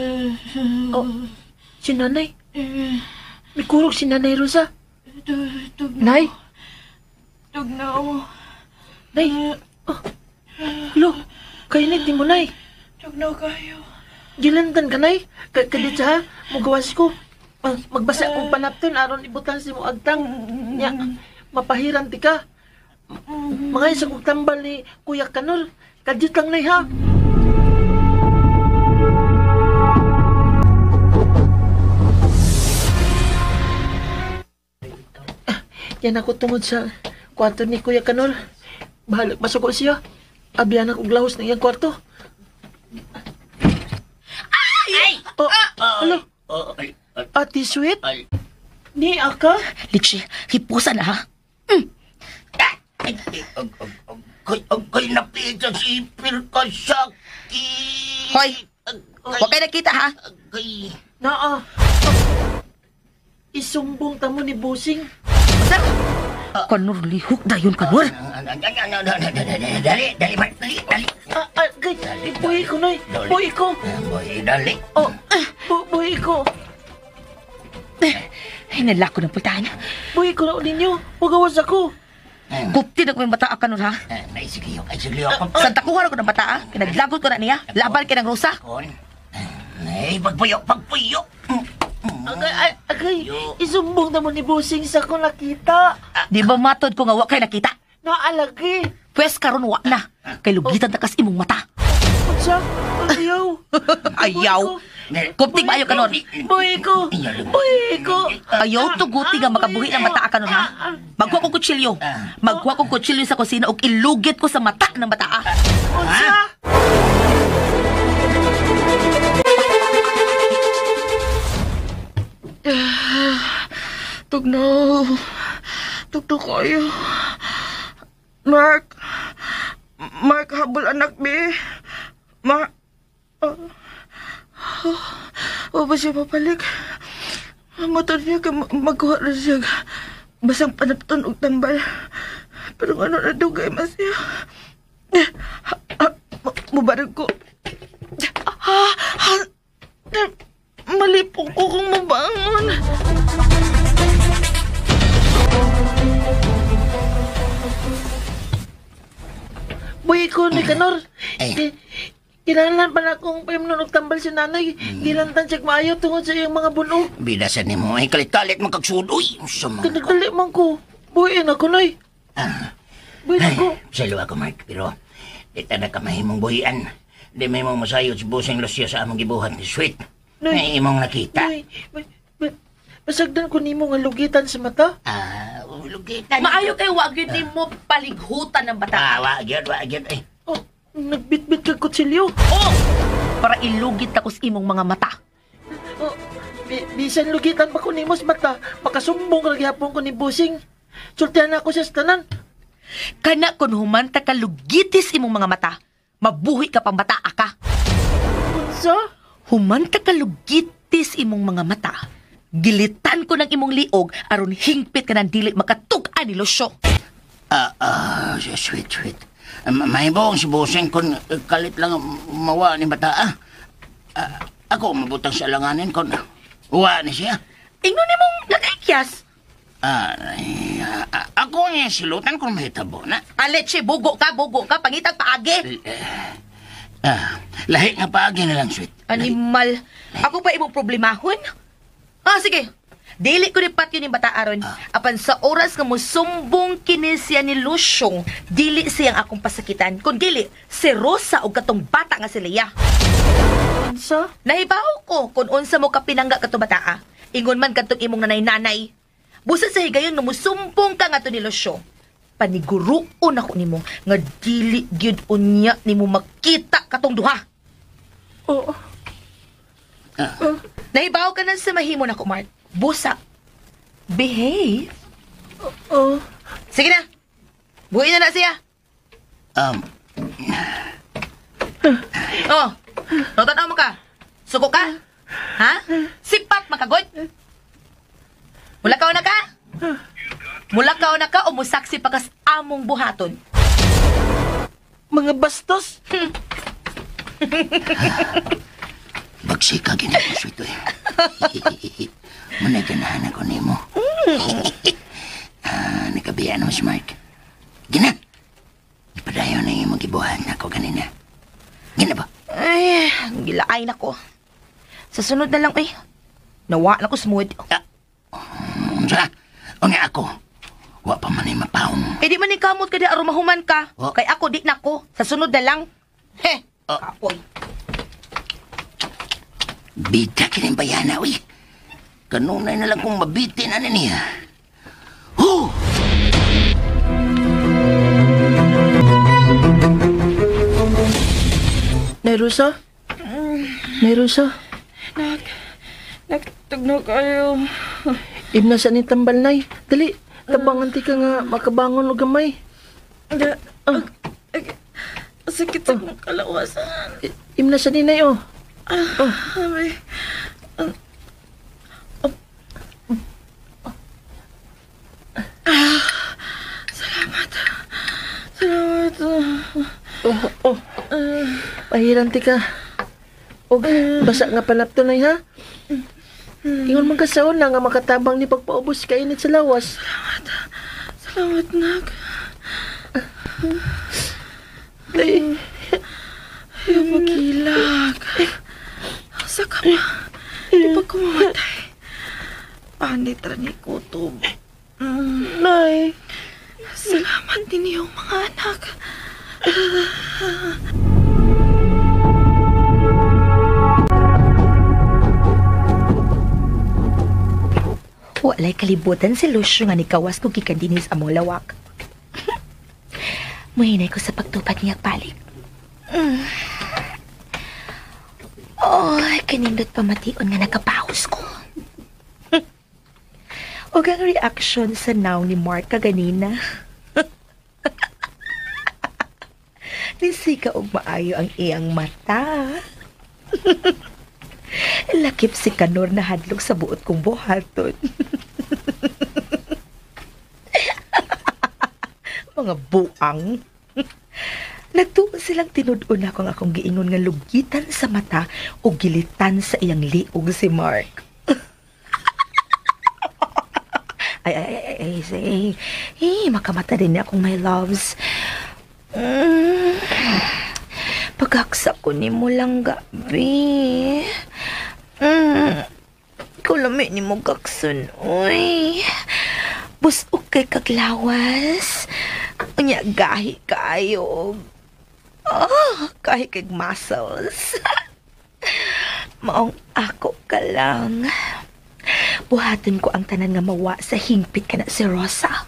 Oh, si nanay. May kurog si Nanay Rosa. Nay? Tugnaw. Nay? Oh. Lo, kainit ni mo, Nay. Tugnaw kayo. Gilantan ka, Nay. Kadit sa ha, mugawas ko. Magbasa akong panapton, aron ibutan si mo agtang. Nya, mapahiran ti ka. Mga isa kong tambal ni Kuya Kanol. Kadit lang, Nay, ha. Yan ako tungod sa kwarto ni Kuya Kanol. Bahala, masuko siya. Abiyan ako glahos ng iyang kwarto. Ay! Oh, alo. Ate Sweet? Ni aka? Litchi, hipusa na ha? Ay, napita si Ipir ka sakit. Hoy! Huwag kayo nakita ha? Naa. Isumbong tamo ni Busing. Kanor, lihok na yun, Kanor. Dali, dali, dali, dali. Ay, buhi ko, Noy. Buhi ko. Buhi, dali. Oh, buhi ko. Ay, nalako ng pultahan. Buhi ko na ninyo. Pagawas ako. Kupti na ko yung bata, Kanor, ha? Ay, sige, ay, sige. Santa kuha na ko ng bata, ha? Kinaglagot ko na niya. Laban kay ng Rosa. Ay, pagpuyo, pagpuyo. Agay, agay, isumbong na mo ni Busing sa ko nakita. Di ba matod ko nga wa kay nakita? Naalagi. Pwes karon wa na. Kay lugitan ta kas imong mata. Unsa? Ayaw. Ayaw. Kuptig maayo kanon. Buhi ko. Buhi ko. Ayaw tuguti nga makabuhi ng mata kanon ha. Magkuha kong kutsilyo. Magkuha kong kutsilyo sa kusina ug ilugit ko sa mata ng bata. Unsa? Tugnaw. Tugnaw kayo. Mark. Mark, habol anak, be. Mark. Oh, ba siya papalik? Motor niya kay magkuha na siya. Basang panapton og tambal. Pero ano na dugay mas siya. Mubarag ko. Malipong ko kung mabangon. Buhi ko ni Kanor. Kinahanglan pa na akong paimnon og tambal si nanay. Gilantan siya maayo tungod sa iyang mga bunog. Bidasan ni mo. Ay, kalit-kalit mo kagsudoy. Kanagdali man ko. Buhiin ako, Noy. Buhiin ako. Salo ako, Mark. Pero di ta na kamahimong buhian. Di may mong masayod sa busing Lucio sa among gibuhat ni Sweet. Noy. Ay, imong nakita. Noy, masagdan ko nimo nga lugitan sa mata. Lugitan. Maayo kay wag yun nimo palighutan ng bata. Wag yun, wag yun. Eh. Oh, nagbitbit kag kutsilyo. Oh! Para ilugit ako sa imong mga mata. Oh, bisan lugitan pa ko nimo sa mata, makasumbong ra gihapon ko ni Busing. Sultihan ako siya sa tanan. Kana kun humanta ka lugitis imong mga mata, mabuhi ka pang bata ka. Unsa? Humanta ka lugitis imong mga mata. Gilitan ko ng imong liog aron hingpit ka ng dili makatug-an ni Lucio. Sweet, sweet. Mahibong si Busing kung kalit lang mawa ni bata. Ako mabutang sa alanganin kung uwa ni siya. Ingnon nimong nagaikyas. Ako nga silutan kung mahitabo na. Aleche, bugo ka, pangitag paagi. Lahi nga paagi na lang, sweet. Animal. Ako pa imong problemahon? Sige. Dili ko ni patyo ni bata aron. Apan sa oras nga musumbong kini siya ni Lusyong, dili siyang akong pasakitan. Kun dili, si Rosa og katong bata nga si Leia. Unsa? Nahibaw ko kung unsa mo kapinangga kato bata. Ingon man kadtong imong nanay-nanay. Busa sa higayon nga musumbong ka ngadto ni Lucio. Paniguruon ako nimo nga dili gyud unya nimo makita katong duha. Oo. Nahibaw ka na sa mahimo nako, Mark. Busa. Behave. Oo. Sige na. Buhi na na siya. Oh. Tanaw mo ka. Suko ka? Ha? Sipat makagod. Mulakaw na ka? Mulakaw na ka o musaksi pa kas among buhaton? Mga bastos. Bagsika ginoo sweet eh. Munay ganahan ako nimo. Nakabiya naman si Mark. Gina! Ipadayon na yung gibuhat na ako ganina. Gina ba? Ay, gilaay na ko. Sa sunod na lang, eh. Nawa na ko smooth. Unsa? Unya ako. Wa pa man ay mapahong. Eh, di man ikamot ka di arumahuman ka. Oh. Kay ako, di na ko. Sa sunod na lang. Heh, kapoy. Bida kining bayana, uy. Kanunay na lang kung mabitin ano niya. Huh! Nay Rosa? Nay Rosa? Nak, nagtugnog kayo. Imna sa ni tambal, Nay. Dali, tabangan ti ka nga makabangon og gamay. Sakit sa akong kalawasan. Imna sa ni, Nay, oh. Ay. Salamat. Salamat. Oh, oh. Pahiran ti ka. Og basa nga panapto, Nay, ha? Ingon man ka sa una nga makatabang ni pagpaubos kainit sa lawas. Salamat. Salamat, nak. Nay. Ayaw magilak. Asa ka pa? Di pa ko mamatay. Panit ra ni kutob. Nay. Salamat din yung mga anak. Walay kalibutan si Lucio nga nikawas ko gikan dinhi sa among lawak. Muhinay ko sa pagtupad niya balik. Oh, kanindot pa mation nga nagkapahos ko. Og ang reaction sa now ni Mark kaganina. Nisika og maayo ang iyang mata. Lakip si Kanor na hadlok sa buot kong buhaton. Mga buang. Nagtuon silang tinud-on ako ang akong giingon nga lugitan sa mata o gilitan sa iyang liog si Mark. Ay, ay, ay, ay, ay, ay, makamata din niya akong my loves. Pagkaksa ko ni mo lang gabi. Kulami ni mo gaksun, uy. Busok kay kaglawas. Unya, gahi kayo. Oh, gahi kag muscles. Maong ako ka lang. Buhaton ko ang tanan nga mawa sa hingpit ka na si Rosa.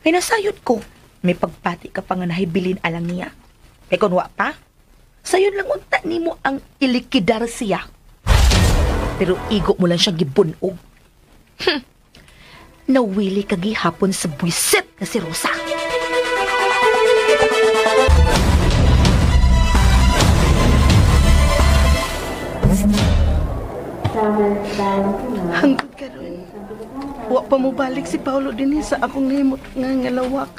Kay nasayod ko, may pagpati ka pa nga nahibilin alang niya. Kay kung wa pa, sayon lang unta nimo ang ilikidar siya. Pero igo mo lang siyang gibunog. Nawili ka gihapon sa buwisit na si Rosa. Hangtod karon, wa pa mo balik si Paolo dinhi sa akong nahimot nga ngalawak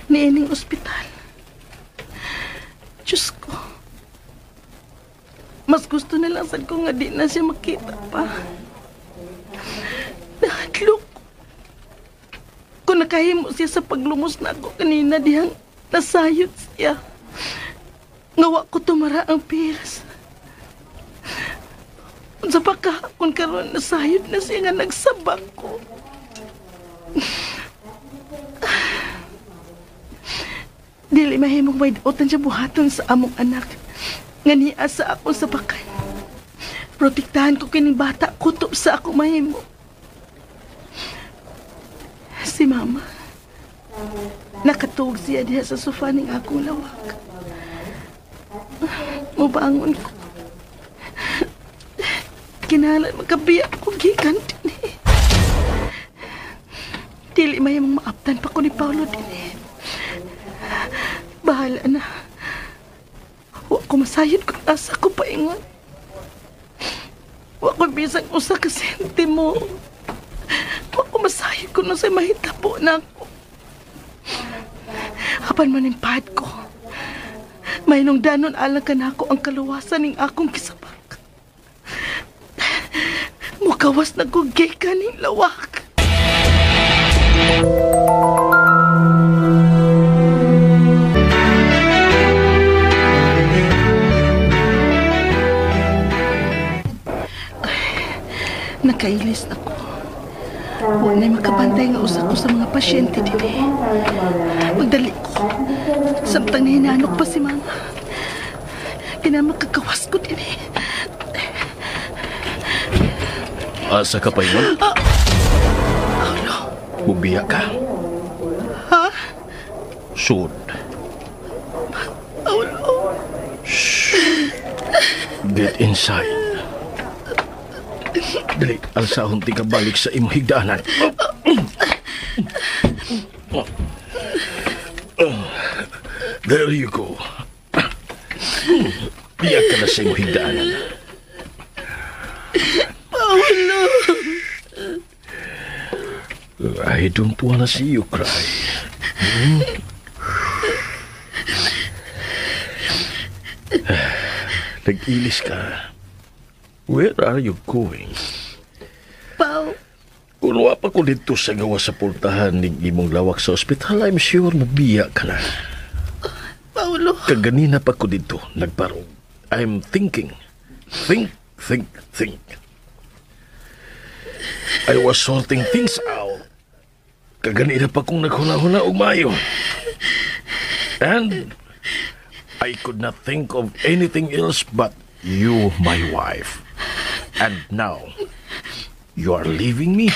niining ospital. Diyos ko. Mas gusto na lang sad ko nga di na siya makita pa. Nahadlok. Kung nakahimo siya sa paglumos na ako kanina dihang nasayod siya. Nga wa ko tumara ang pills. Unsa pa kahapon karon nasayod na siya nga nagsabak ko. Dili mahimong may dautan siya buhaton sa among anak. Nga niya sa ako sa bakan. Protektahan ko kining bata kutob sa ako mahimo. Si Mama. Nakatuog siya diha sa sofa ning akong lawak. Mubangon ko. Kinahanglan makabiya ko gikan dinhi. Dili may mong maaptan pa ko ni Paolo dinhi. Bahala na. Wa ko masayod kung asa ko paingon. Wa ko bisag usa ka sentimo. Wa ko masayod kung unsay mahitabo na ako. Apan man ang pad ko. May nung danon alang ka na ako ang kaluwasan ning akong kisabak. Mukawas na ko gikan ning lawak. Nakailis ako. Wala makabantay nga usa ko sa mga pasyente dinhi. Magdali ko. Samtang nahinanok pa si mama. Kinamakagawas ko dinhi. Asa ka pa yun? Paolo. Mubiya ka? Ha? Sud. Paolo. Shh. Get inside. Dali, alsahon ti ka balik sa imong higdaanan. There you go. Biyak ka na sa imong higdaanan. Paolo! I don't wanna see you cry. Nag-ilis ka. Where are you going? Pao. Kung wa pa ko dito sa gawa sa pultahan ning imong lawak sa ospital, I'm sure mabiya ka na. Paolo. Kaganina pa ko dito, nagbarog. I'm thinking. Think, think, think. I was sorting things out. Kaganina pa kong naghuna-huna og maayo. And I could not think of anything else but you, my wife. And now, you are leaving me?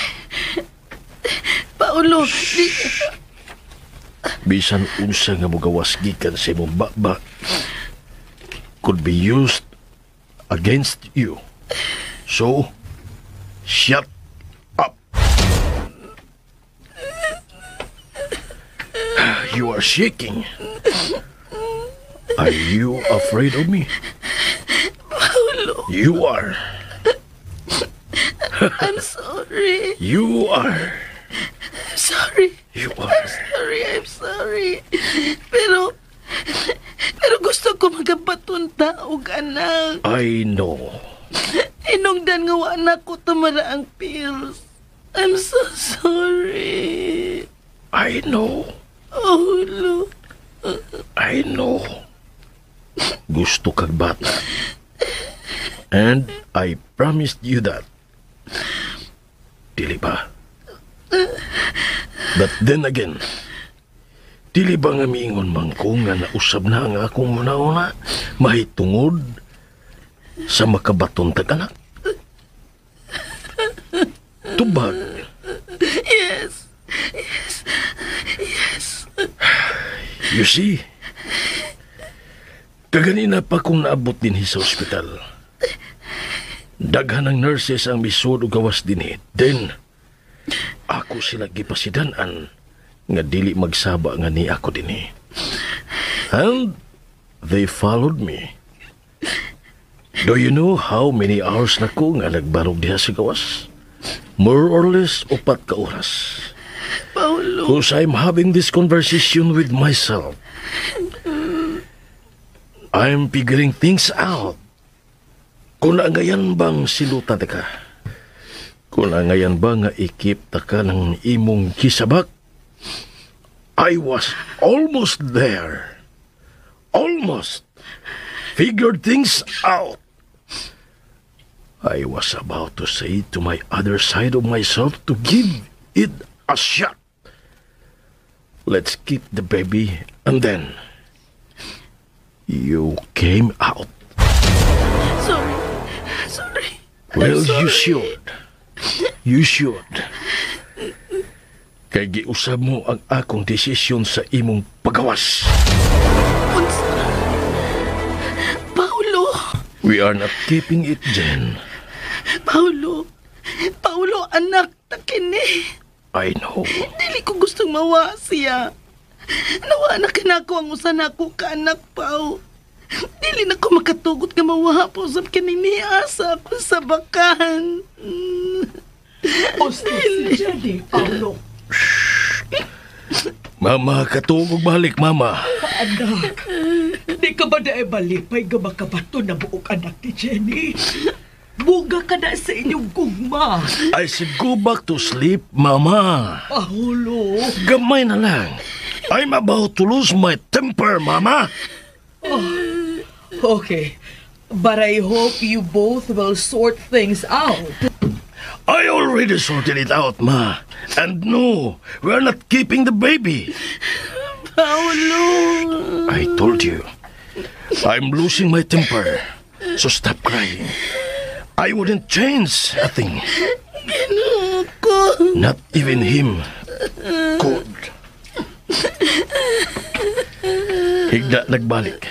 Paolo, di... Bisan unsa nga mogawas gikan sa imong baba could be used against you. So, shut up. You are shaking. Are you afraid of me? Paolo. You are. I'm sorry. You are. I'm sorry. You are. I'm sorry. I'm sorry. Pero gusto ko magabaton ta og anak. I know. Inungdan nga wa anak ko tumara ang pills. I'm so sorry. I know. Oh, look. I know. Gusto kag bata. And I promised you that. Dili ba? But then again, dili ba nga miingon man ko nga nausab na ang akong una-una mahitungod sa makabaton tag anak? Tubag. Yes. Yes. Yes. You see, kaganina pa kong naabot din sa ospital. Daghan ng nurses ang misod o gawas din. Then, ako sila gipasidanan nga dili magsaba nga ni ako din. And they followed me. Do you know how many hours na ko nga nagbarog diha sa gawas? More or less, 4 ka oras. Paolo. Because I'm having this conversation with myself. I'm figuring things out. Kung ngayan bang silutan ka? Kung ngayan ba nga ikip ta ka ng imong kisabak? I was almost there. Almost. Figured things out. I was about to say to my other side of myself to give it a shot. Let's keep the baby, and then you came out. Sorry. Sorry. Well, I'm sorry. You should. You should. Kay giusab mo ang akong desisyon sa imong pagawas. Paulo! We are not keeping it, Jen. Paulo! Paulo, anak, takini. I know. Dili ko gustong mawa siya. Nawa na kinako ang usa nako ka anak, Pao. Dili na ko makatugot nga mawa po sa kining niasa ako sa bakan. Usto si Jenny, Paulo. Mama, katugog balik, Mama. Anak, di ka ba na balipay nga makabato na buok anak ni Jenny? Buga ka na sa inyong gugma. I said go back to sleep, Mama. Paulo. Gamay na lang. I'm about to lose my temper, Mama. Oh, okay. But I hope you both will sort things out. I already sorted it out, Ma. And no, we're not keeping the baby. Paulo. I told you. I'm losing my temper. So stop crying. I wouldn't change a thing. Ginoo ko. Not even him could. Higda nagbalik.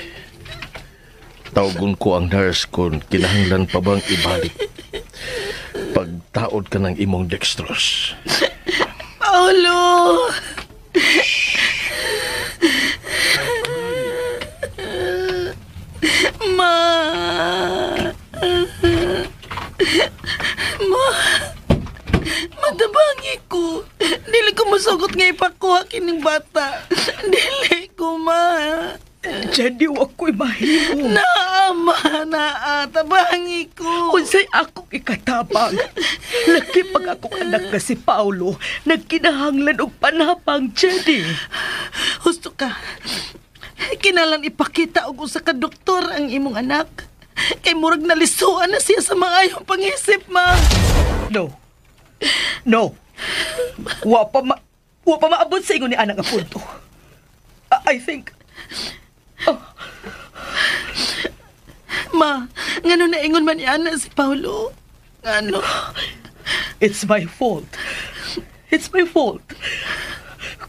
Tawgon ko ang nurse kung kinahanglan pa bang ibalik. Pagtaod ka ng imong dextrose. Paulo! Ma! Ma! Matabangi ko. Dili ko masugot nga ipakuha kining bata. Dili ko, ma. Jenny, wa ko'y mahimo. Naa, ma, naa. Tabangi ko. Unsay akong ikatabang. Laki pag akong anak na si Paulo, nagkinahanglan og panapang, Jenny. Husto ka. Kinalan ipakita og usa ka doktor ang imong anak. Kay murag nalisuan na siya sa maayong pangisip, ma. No. No. Wa pa maabot sa ingon ni anak nga punto. I think... Oh. Ma, ngano naingon man ni anak si Paulo? Ngano? It's my fault. It's my fault.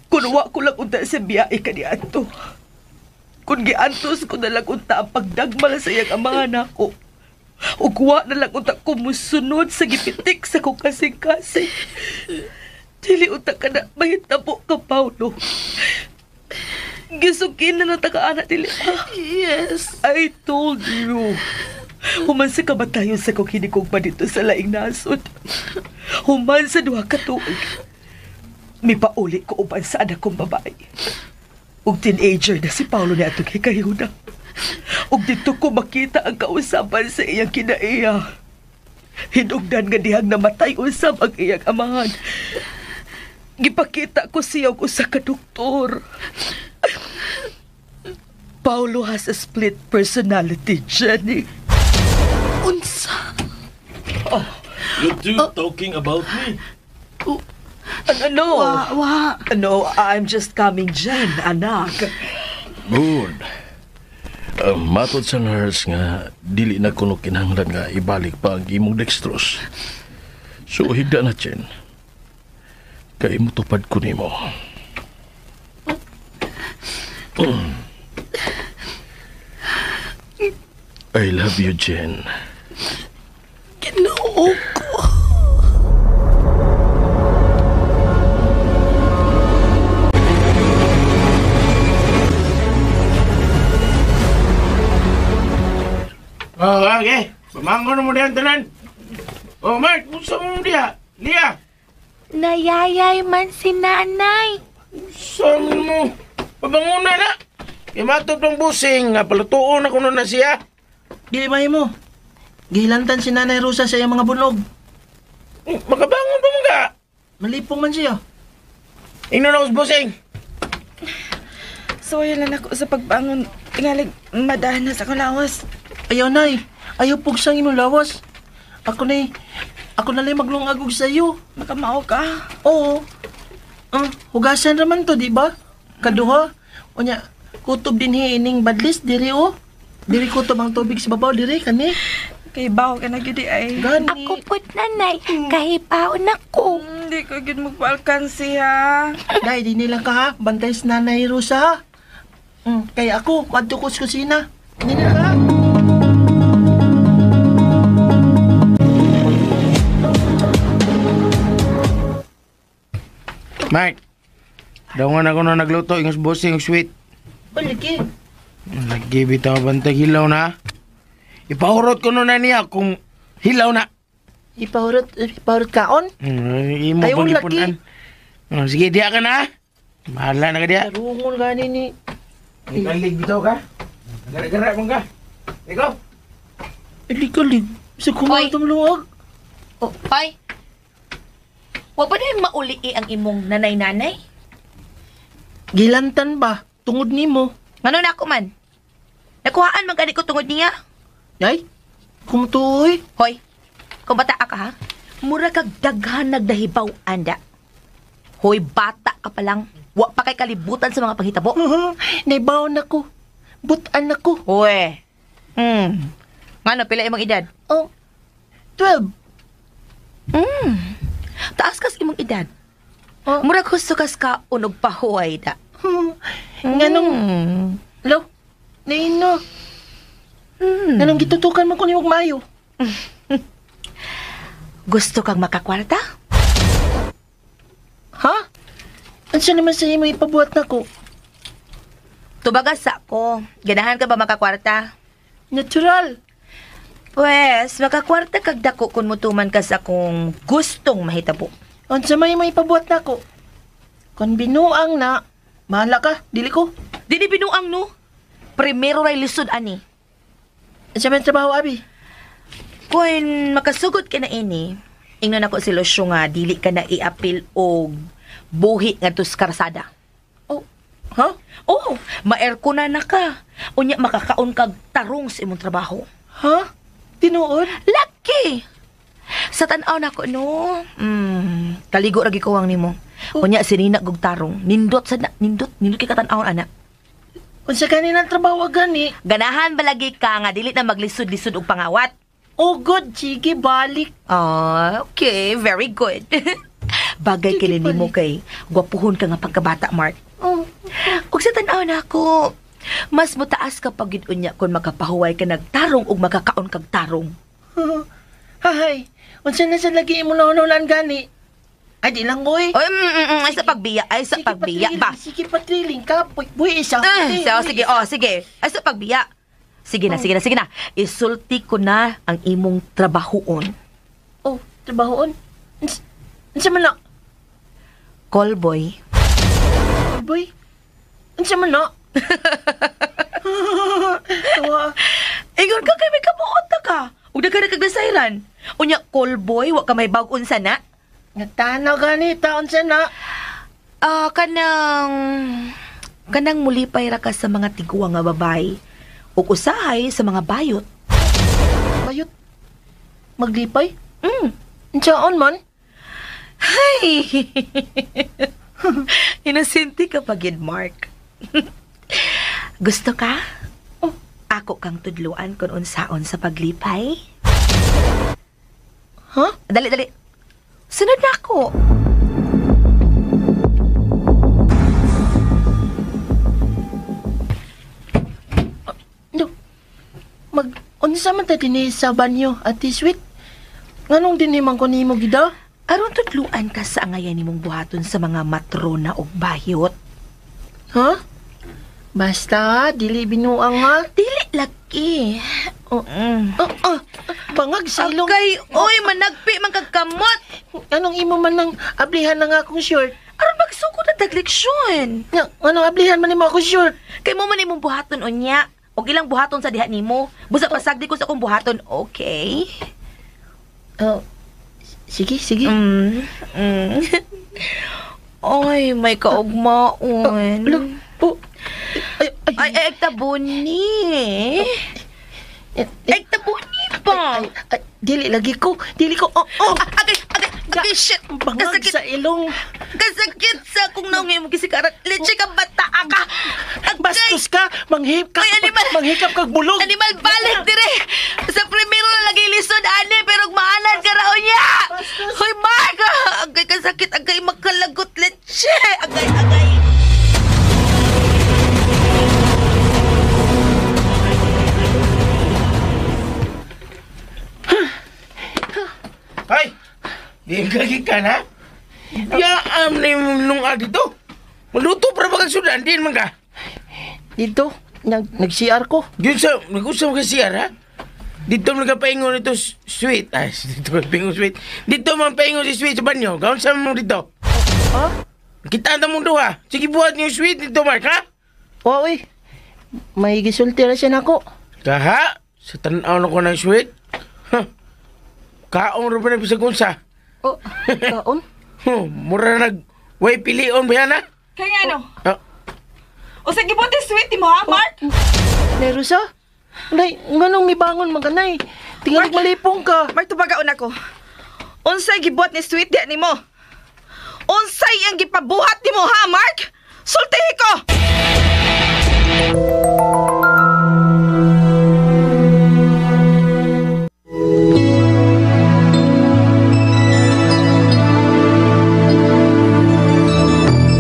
Kung wa ko lang unta sa biyahe kaniadto. Kung giantos ko na lang unta ang pagdagmala sa iyang amahan nako. Ug wa na lang unta ko musunod sa gipitik sa kong kasing-kasing. Dili unta ka na mahitabo ka, Paulo. Gisukin na nataka-anak dili. Yes. I told you. Human sa kamatayon sa kong hinikog pa dito sa laing nasod. Human sa duha ka tuig. Mipauli ko uban sa anak kong babae. Ug teenager na si Paulo ni atong hikayuna. Ug dito ko makita ang kausaban sa iyang kinaiya. Hinugdan nga dihang namatay usab ang iyang amahan. Gipakita ko siya og usa ka doktor. Paulo has a split personality, Jenny. Unsa? Oh. You two talking about me? Oh. No. Wa. No, I'm just coming, Jen, anak. Good. Matod sa nurse nga, dili na kuno kinahanglan nga ibalik pa ang imong dextrose. So, higda na, Jen. Kay mutupad ko nimo. I love you, Jen. Ginoo ko. Oh, okay. Pamangko na mo diyan, tanan. Oh, Mark, unsa mo diya? Lia. Nayayay man si nanay. Unsa mo? Pabanguna na. Kay matod pang busing, nga palutuon ako na siya. Dili mahimo. Gihilantan si Nanay Rosa sa iyang mga bunog. Makabangon pa mo ka? Malipong man siya. Ingnon ako sa busing. Sorry lang ako sa pagbangon. Tingalig, madahan na sa akong lawas. Ayaw, Nay. Ayaw pugsang imong lawas. Ako na lang maglungagog sa iyo. Makamao ka? Oo. Hugasan raman to, di ba? Kaduha. Unya, kutob din ining badlis, diri o. Diri kutob ang tubig sa babaw, diri, kani. Kay baw ka na gidi ay. Gani. Ako po't nanay, kahibaw na ko. Hindi ko gid magpaalkansi ha. Day, di nilang ka ha. Bantay sa Nanay Rosa ha. Kaya ako, madto ko sa kusina. Di nila ka ha. Mike, daw nga na ako na nagluto, ingos bossing, sweet. Baliki. Lagi bitaw bantay hilaw na. Ipahurot ko nun na niya kung hilaw na. Ipahurot kaon? Imo Ayaw, pang ipunan. Sige, diya ka na. Bahala na ka diya. Tarungon gani ni. Ikalig bitaw ka. Gara-gara mong ka. Ikaw. Ikalig. Sa kumatong luwag. Oh, Hoy. Wa ba na mauli ang imong nanay-nanay? Gilantan ba? Tungod nimo. Ngano na ako man? Nakuhaan man gani ko tungod niya. Ay, kumutuoy. Hoy, kung bata ka ha, mura kag daghan nagdahibaw anda. Hoy, bata ka pa lang. Wa pa kay kalibutan sa mga panghitabo. Naibaw na ko. Butan na ko. Hoy. Ngano, pila imong edad? Oh, 12. Taas kas imong edad. Oh. Murag husto kas ka unog pahuway da. Nganong, lo, naino. Nganong gitutukan mo ko ni maayo. Gusto kang makakwarta? Ha? Ansa naman sa imo ipabuhat na ko? Tubaga sa ko. Ganahan ka ba makakwarta? Natural. Pwes, makakwarta kag dako kung mutuman ka sa kung gustong mahitabo. Unsa may imo ipabuhat na ko? Kung binuang na, mahala ka, dili ko. Dili binuang no? Primero ray lisod ani. Unsa may trabaho, abi? Kung makasugot ka na ini, ingnon ako si Lucio nga dili ka na iapil og buhi ngadto sa karsada. Oh, ha? Oh, ma-aircon na ka. Unya makakaon kag tarong sa imong trabaho. Ha? Tinuod? Lucky! Sa tan-aw nako no. Kaligo ra gikuwang nimo. Unya sinina gug tarong. Nindot sa nindot, nindot kay katan-awon ana. Unsa gani nang trabaho gani? Ganahan balagi ka nga dili na maglisod-lisod og pangawat. Oh good, sige balik. Ah, okay, very good. Bagay kini nimo kay gwapuhon ka nga pagkabata, Mark. Oh. Ug sa tan-aw nako, mas mutaas ka pag gid unya kung makapahuway ka nagtarong ug makakaon kag tarong. Hay, unsa na sa lagi imo nahunulan gani? Ay, di lang, oy. Oy, ay sa pagbiya, ay sa pagbiya ba? Sige, patriling ka. Buhi isa. Sige, oh, sige. Ay sa pagbiya. Sige na, sige na, sige na. Isulti ko na ang imong trabahoon. Oh, trabahoon? Unsa man na? Callboy. Callboy? Unsa man na? Tawa. Ingon ka kay may kabuot na ka. Ug daghan kag nasayran. Unya callboy, wa ka may bag-on sana. Nagtanaw gani taon sana. Ah, kanang mulipay ra ka sa mga tiguang nga babae ug usahay sa mga bayot. Bayot? Maglipay? Unsaon man? Hay. Inosente ka pa gid, Mark. Gusto ka? Oh. Ako kang tudluan kung unsaon sa paglipay. Huh? Dali, dali. Sunod na ako. No. Mag-unsa man ta dinhi sa banyo, Ate Sweet? Nganong dinhi man ko nimo gida? Aron tudluan ka sa angayan nimong buhaton sa mga matrona og bayot. Ha? Basta, dili binuang ha? Dili lagi. Oh, bangag sa ilong. Okay, oy, managpi man kag kamot. Anong imo man nang ablihan na nga akong short? Aron magsugod na tagleksyon. Anong ablihan man nimo akong short? Kay mo man imong buhaton unya. Og ilang buhaton sa diha nimo. Busa pasagdi ko sa akong buhaton, okay? Oh, sige, sige. Oy, may kaugmaon. Oh, ay, ay, ay, tabuni. Ay, tabuni pa. Ay, dili lagi ko. Dili ko. Oh, oh. Agay, agay, agay, shit. Bangag Kasakit sa ilong. Kasakit sa kung naong imong gisikaran. Leche ka bata ka. Agay. Bastos ka. Manghip ka. Ay, animal. Manghikap kag bulog. Animal, balik dire. Sa primero na lagi lisod, ani, pero maanad ka raon niya. Hoy, Mark. Agay, kasakit. Di ka gikan, ha? Yaam na yung nung dito. Maluto para ba kang sudan? Diin man ka. Dito, nag-CR ko. Yun sa, nag-usap ka CR, ha? Dito man nagpaingon ito sweet. Ay, dito man sweet. Dito man paingon si sweet sa banyo. Gawin sa mo dito. Ha? Kita ang mong duha. Sige, buhat niyo sweet dito, Mark, ha? Oo, eh. May gisulti ra siya nako. Kaha? Sa tanaw na ko ng sweet? Huh. Kaon ra ba na bisag unsa? Oh, kaon? Huh, mura nag way pilion ba yan, ha? Kaya nga ano? Ah. O sige po, sweet mo ha, Mark? Nay Rosa? Nay, nganong mibangon man ka, nay? Tingalig malipong ka. Mark, tubagaon ako. Unsay gibuhat ni sweet diya nimo? Unsay ang gipabuhat nimo ha, Mark? Sultihi ko!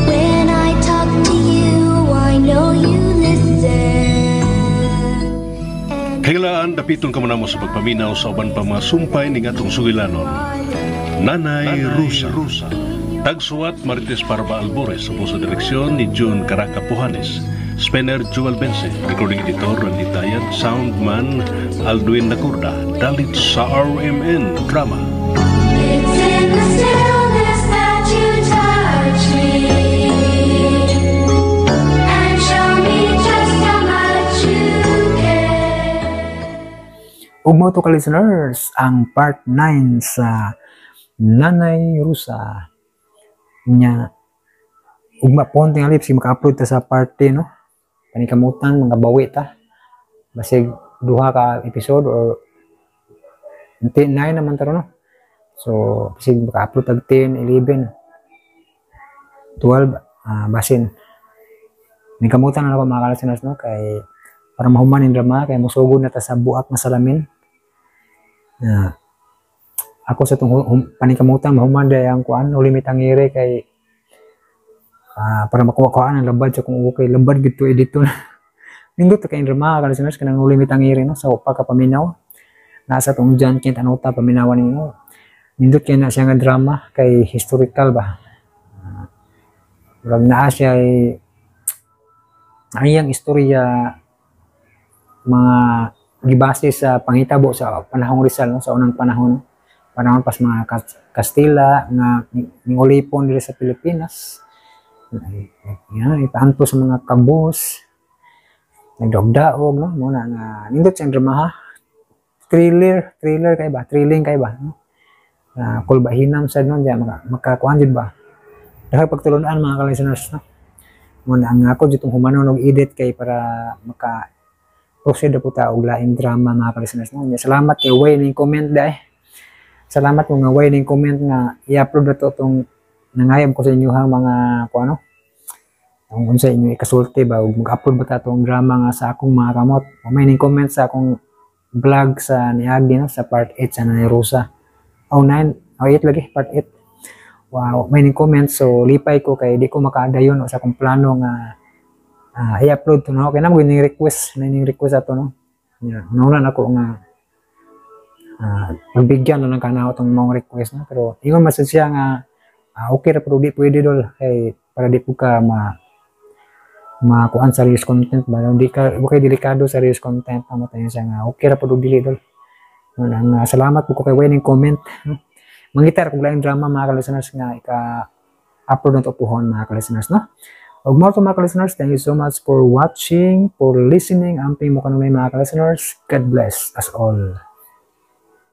When I talk to you, I know you listen. Kailaan dapiton ka mo namo sa pagpaminaw sa uban pa mga sumpay ning atong sugilanon. Nanay Rusa. Tagsuwat Marites Parba Albores sa sa direksyon ni June Caraca Puhanes. Spenner Joel Bense, recording editor Randy Tayad, soundman Alduin Nakurda, dalit sa RMN Drama. It's in the stillness that you touch me and show me just how much you care. Ug mao to ka listeners, ang part 9 sa Nanay Rusa. Nya ugma po tingali si maka-upload ta sa part 10, no? Panikamutan mga bawi ta. Basig duha ka episode or 9 naman taro, no? So basig maka-upload tag 10, 11, 12, basin. Nikamutan na ako mga listeners, no? Kay para mahuman yung drama, kay musugod na ta sa buak na salamin. Na ako sa tong panikamutan mahuman day ang kuan uli mitangire kay para makuha-kuhaan ang labad sa kung okay labad gito edito na. Nindot kay drama ka listeners kanang uli mitangire, no, sa upa ka paminaw. Nasa tong John Kent Anota paminawan ninyo. Nindot kay na siya nga drama kay historical ba. Murag naa siya ay ang iyang istorya mga gibase sa panghitabo sa panahong Rizal, no, sa unang panahon, no? Panahon pas mga Kastila nga ningulipon diri sa Pilipinas. Yan, ipaanto sa mga kabos, nagdaog-daog, no? Muna nga nindot siyang drama, ha? Thriller, thriller kay ba? Thrilling kay ba, no? Kulbahinam sad no, diya makakuan jud ba? Dahil pagtulunan mga ka-listeners, no? Muna ang ako jud tong humanon og edit kay para maka proceed na po ta og laing drama mga ka-listeners, no? Salamat kay Wayne ning comment dai. Salamat kung nga Wayne ning comment nga i-upload na to tong nangayab ko sa inyo hang mga kuano. Kung unsa inyo ikasulti ba og mag-upload ba ta tong drama nga sa akong mga kamot. O may ning comment sa akong vlog sa niagi, no, sa part 8 sa Nanay Rosa. Oh 9, oh 8 lagi, part 8. Wow, may ning comment so lipay ko kay di ko makadayon sa akong plano nga i-upload to, no. Kay namo ning request, ning request ato, no. Naunan ako nga pagbigyan na lang kana atong mga request, no. Pero ingon man sad siya nga okay ra pero di pwede dol kay para di po ka makuan serious content ba, no? Di ka kay delikado serious content tama tayo siya nga okay ra pero dili dol. Nang salamat po ko kay Wayne ning comment, no? Mangitar kog laing drama mga ka-listeners nga ika-upload na to puhon mga ka-listeners, no. Ug mao to mga ka-listeners, thank you so much for watching, for listening. Amping mo kanunay mga ka-listeners. God bless us all.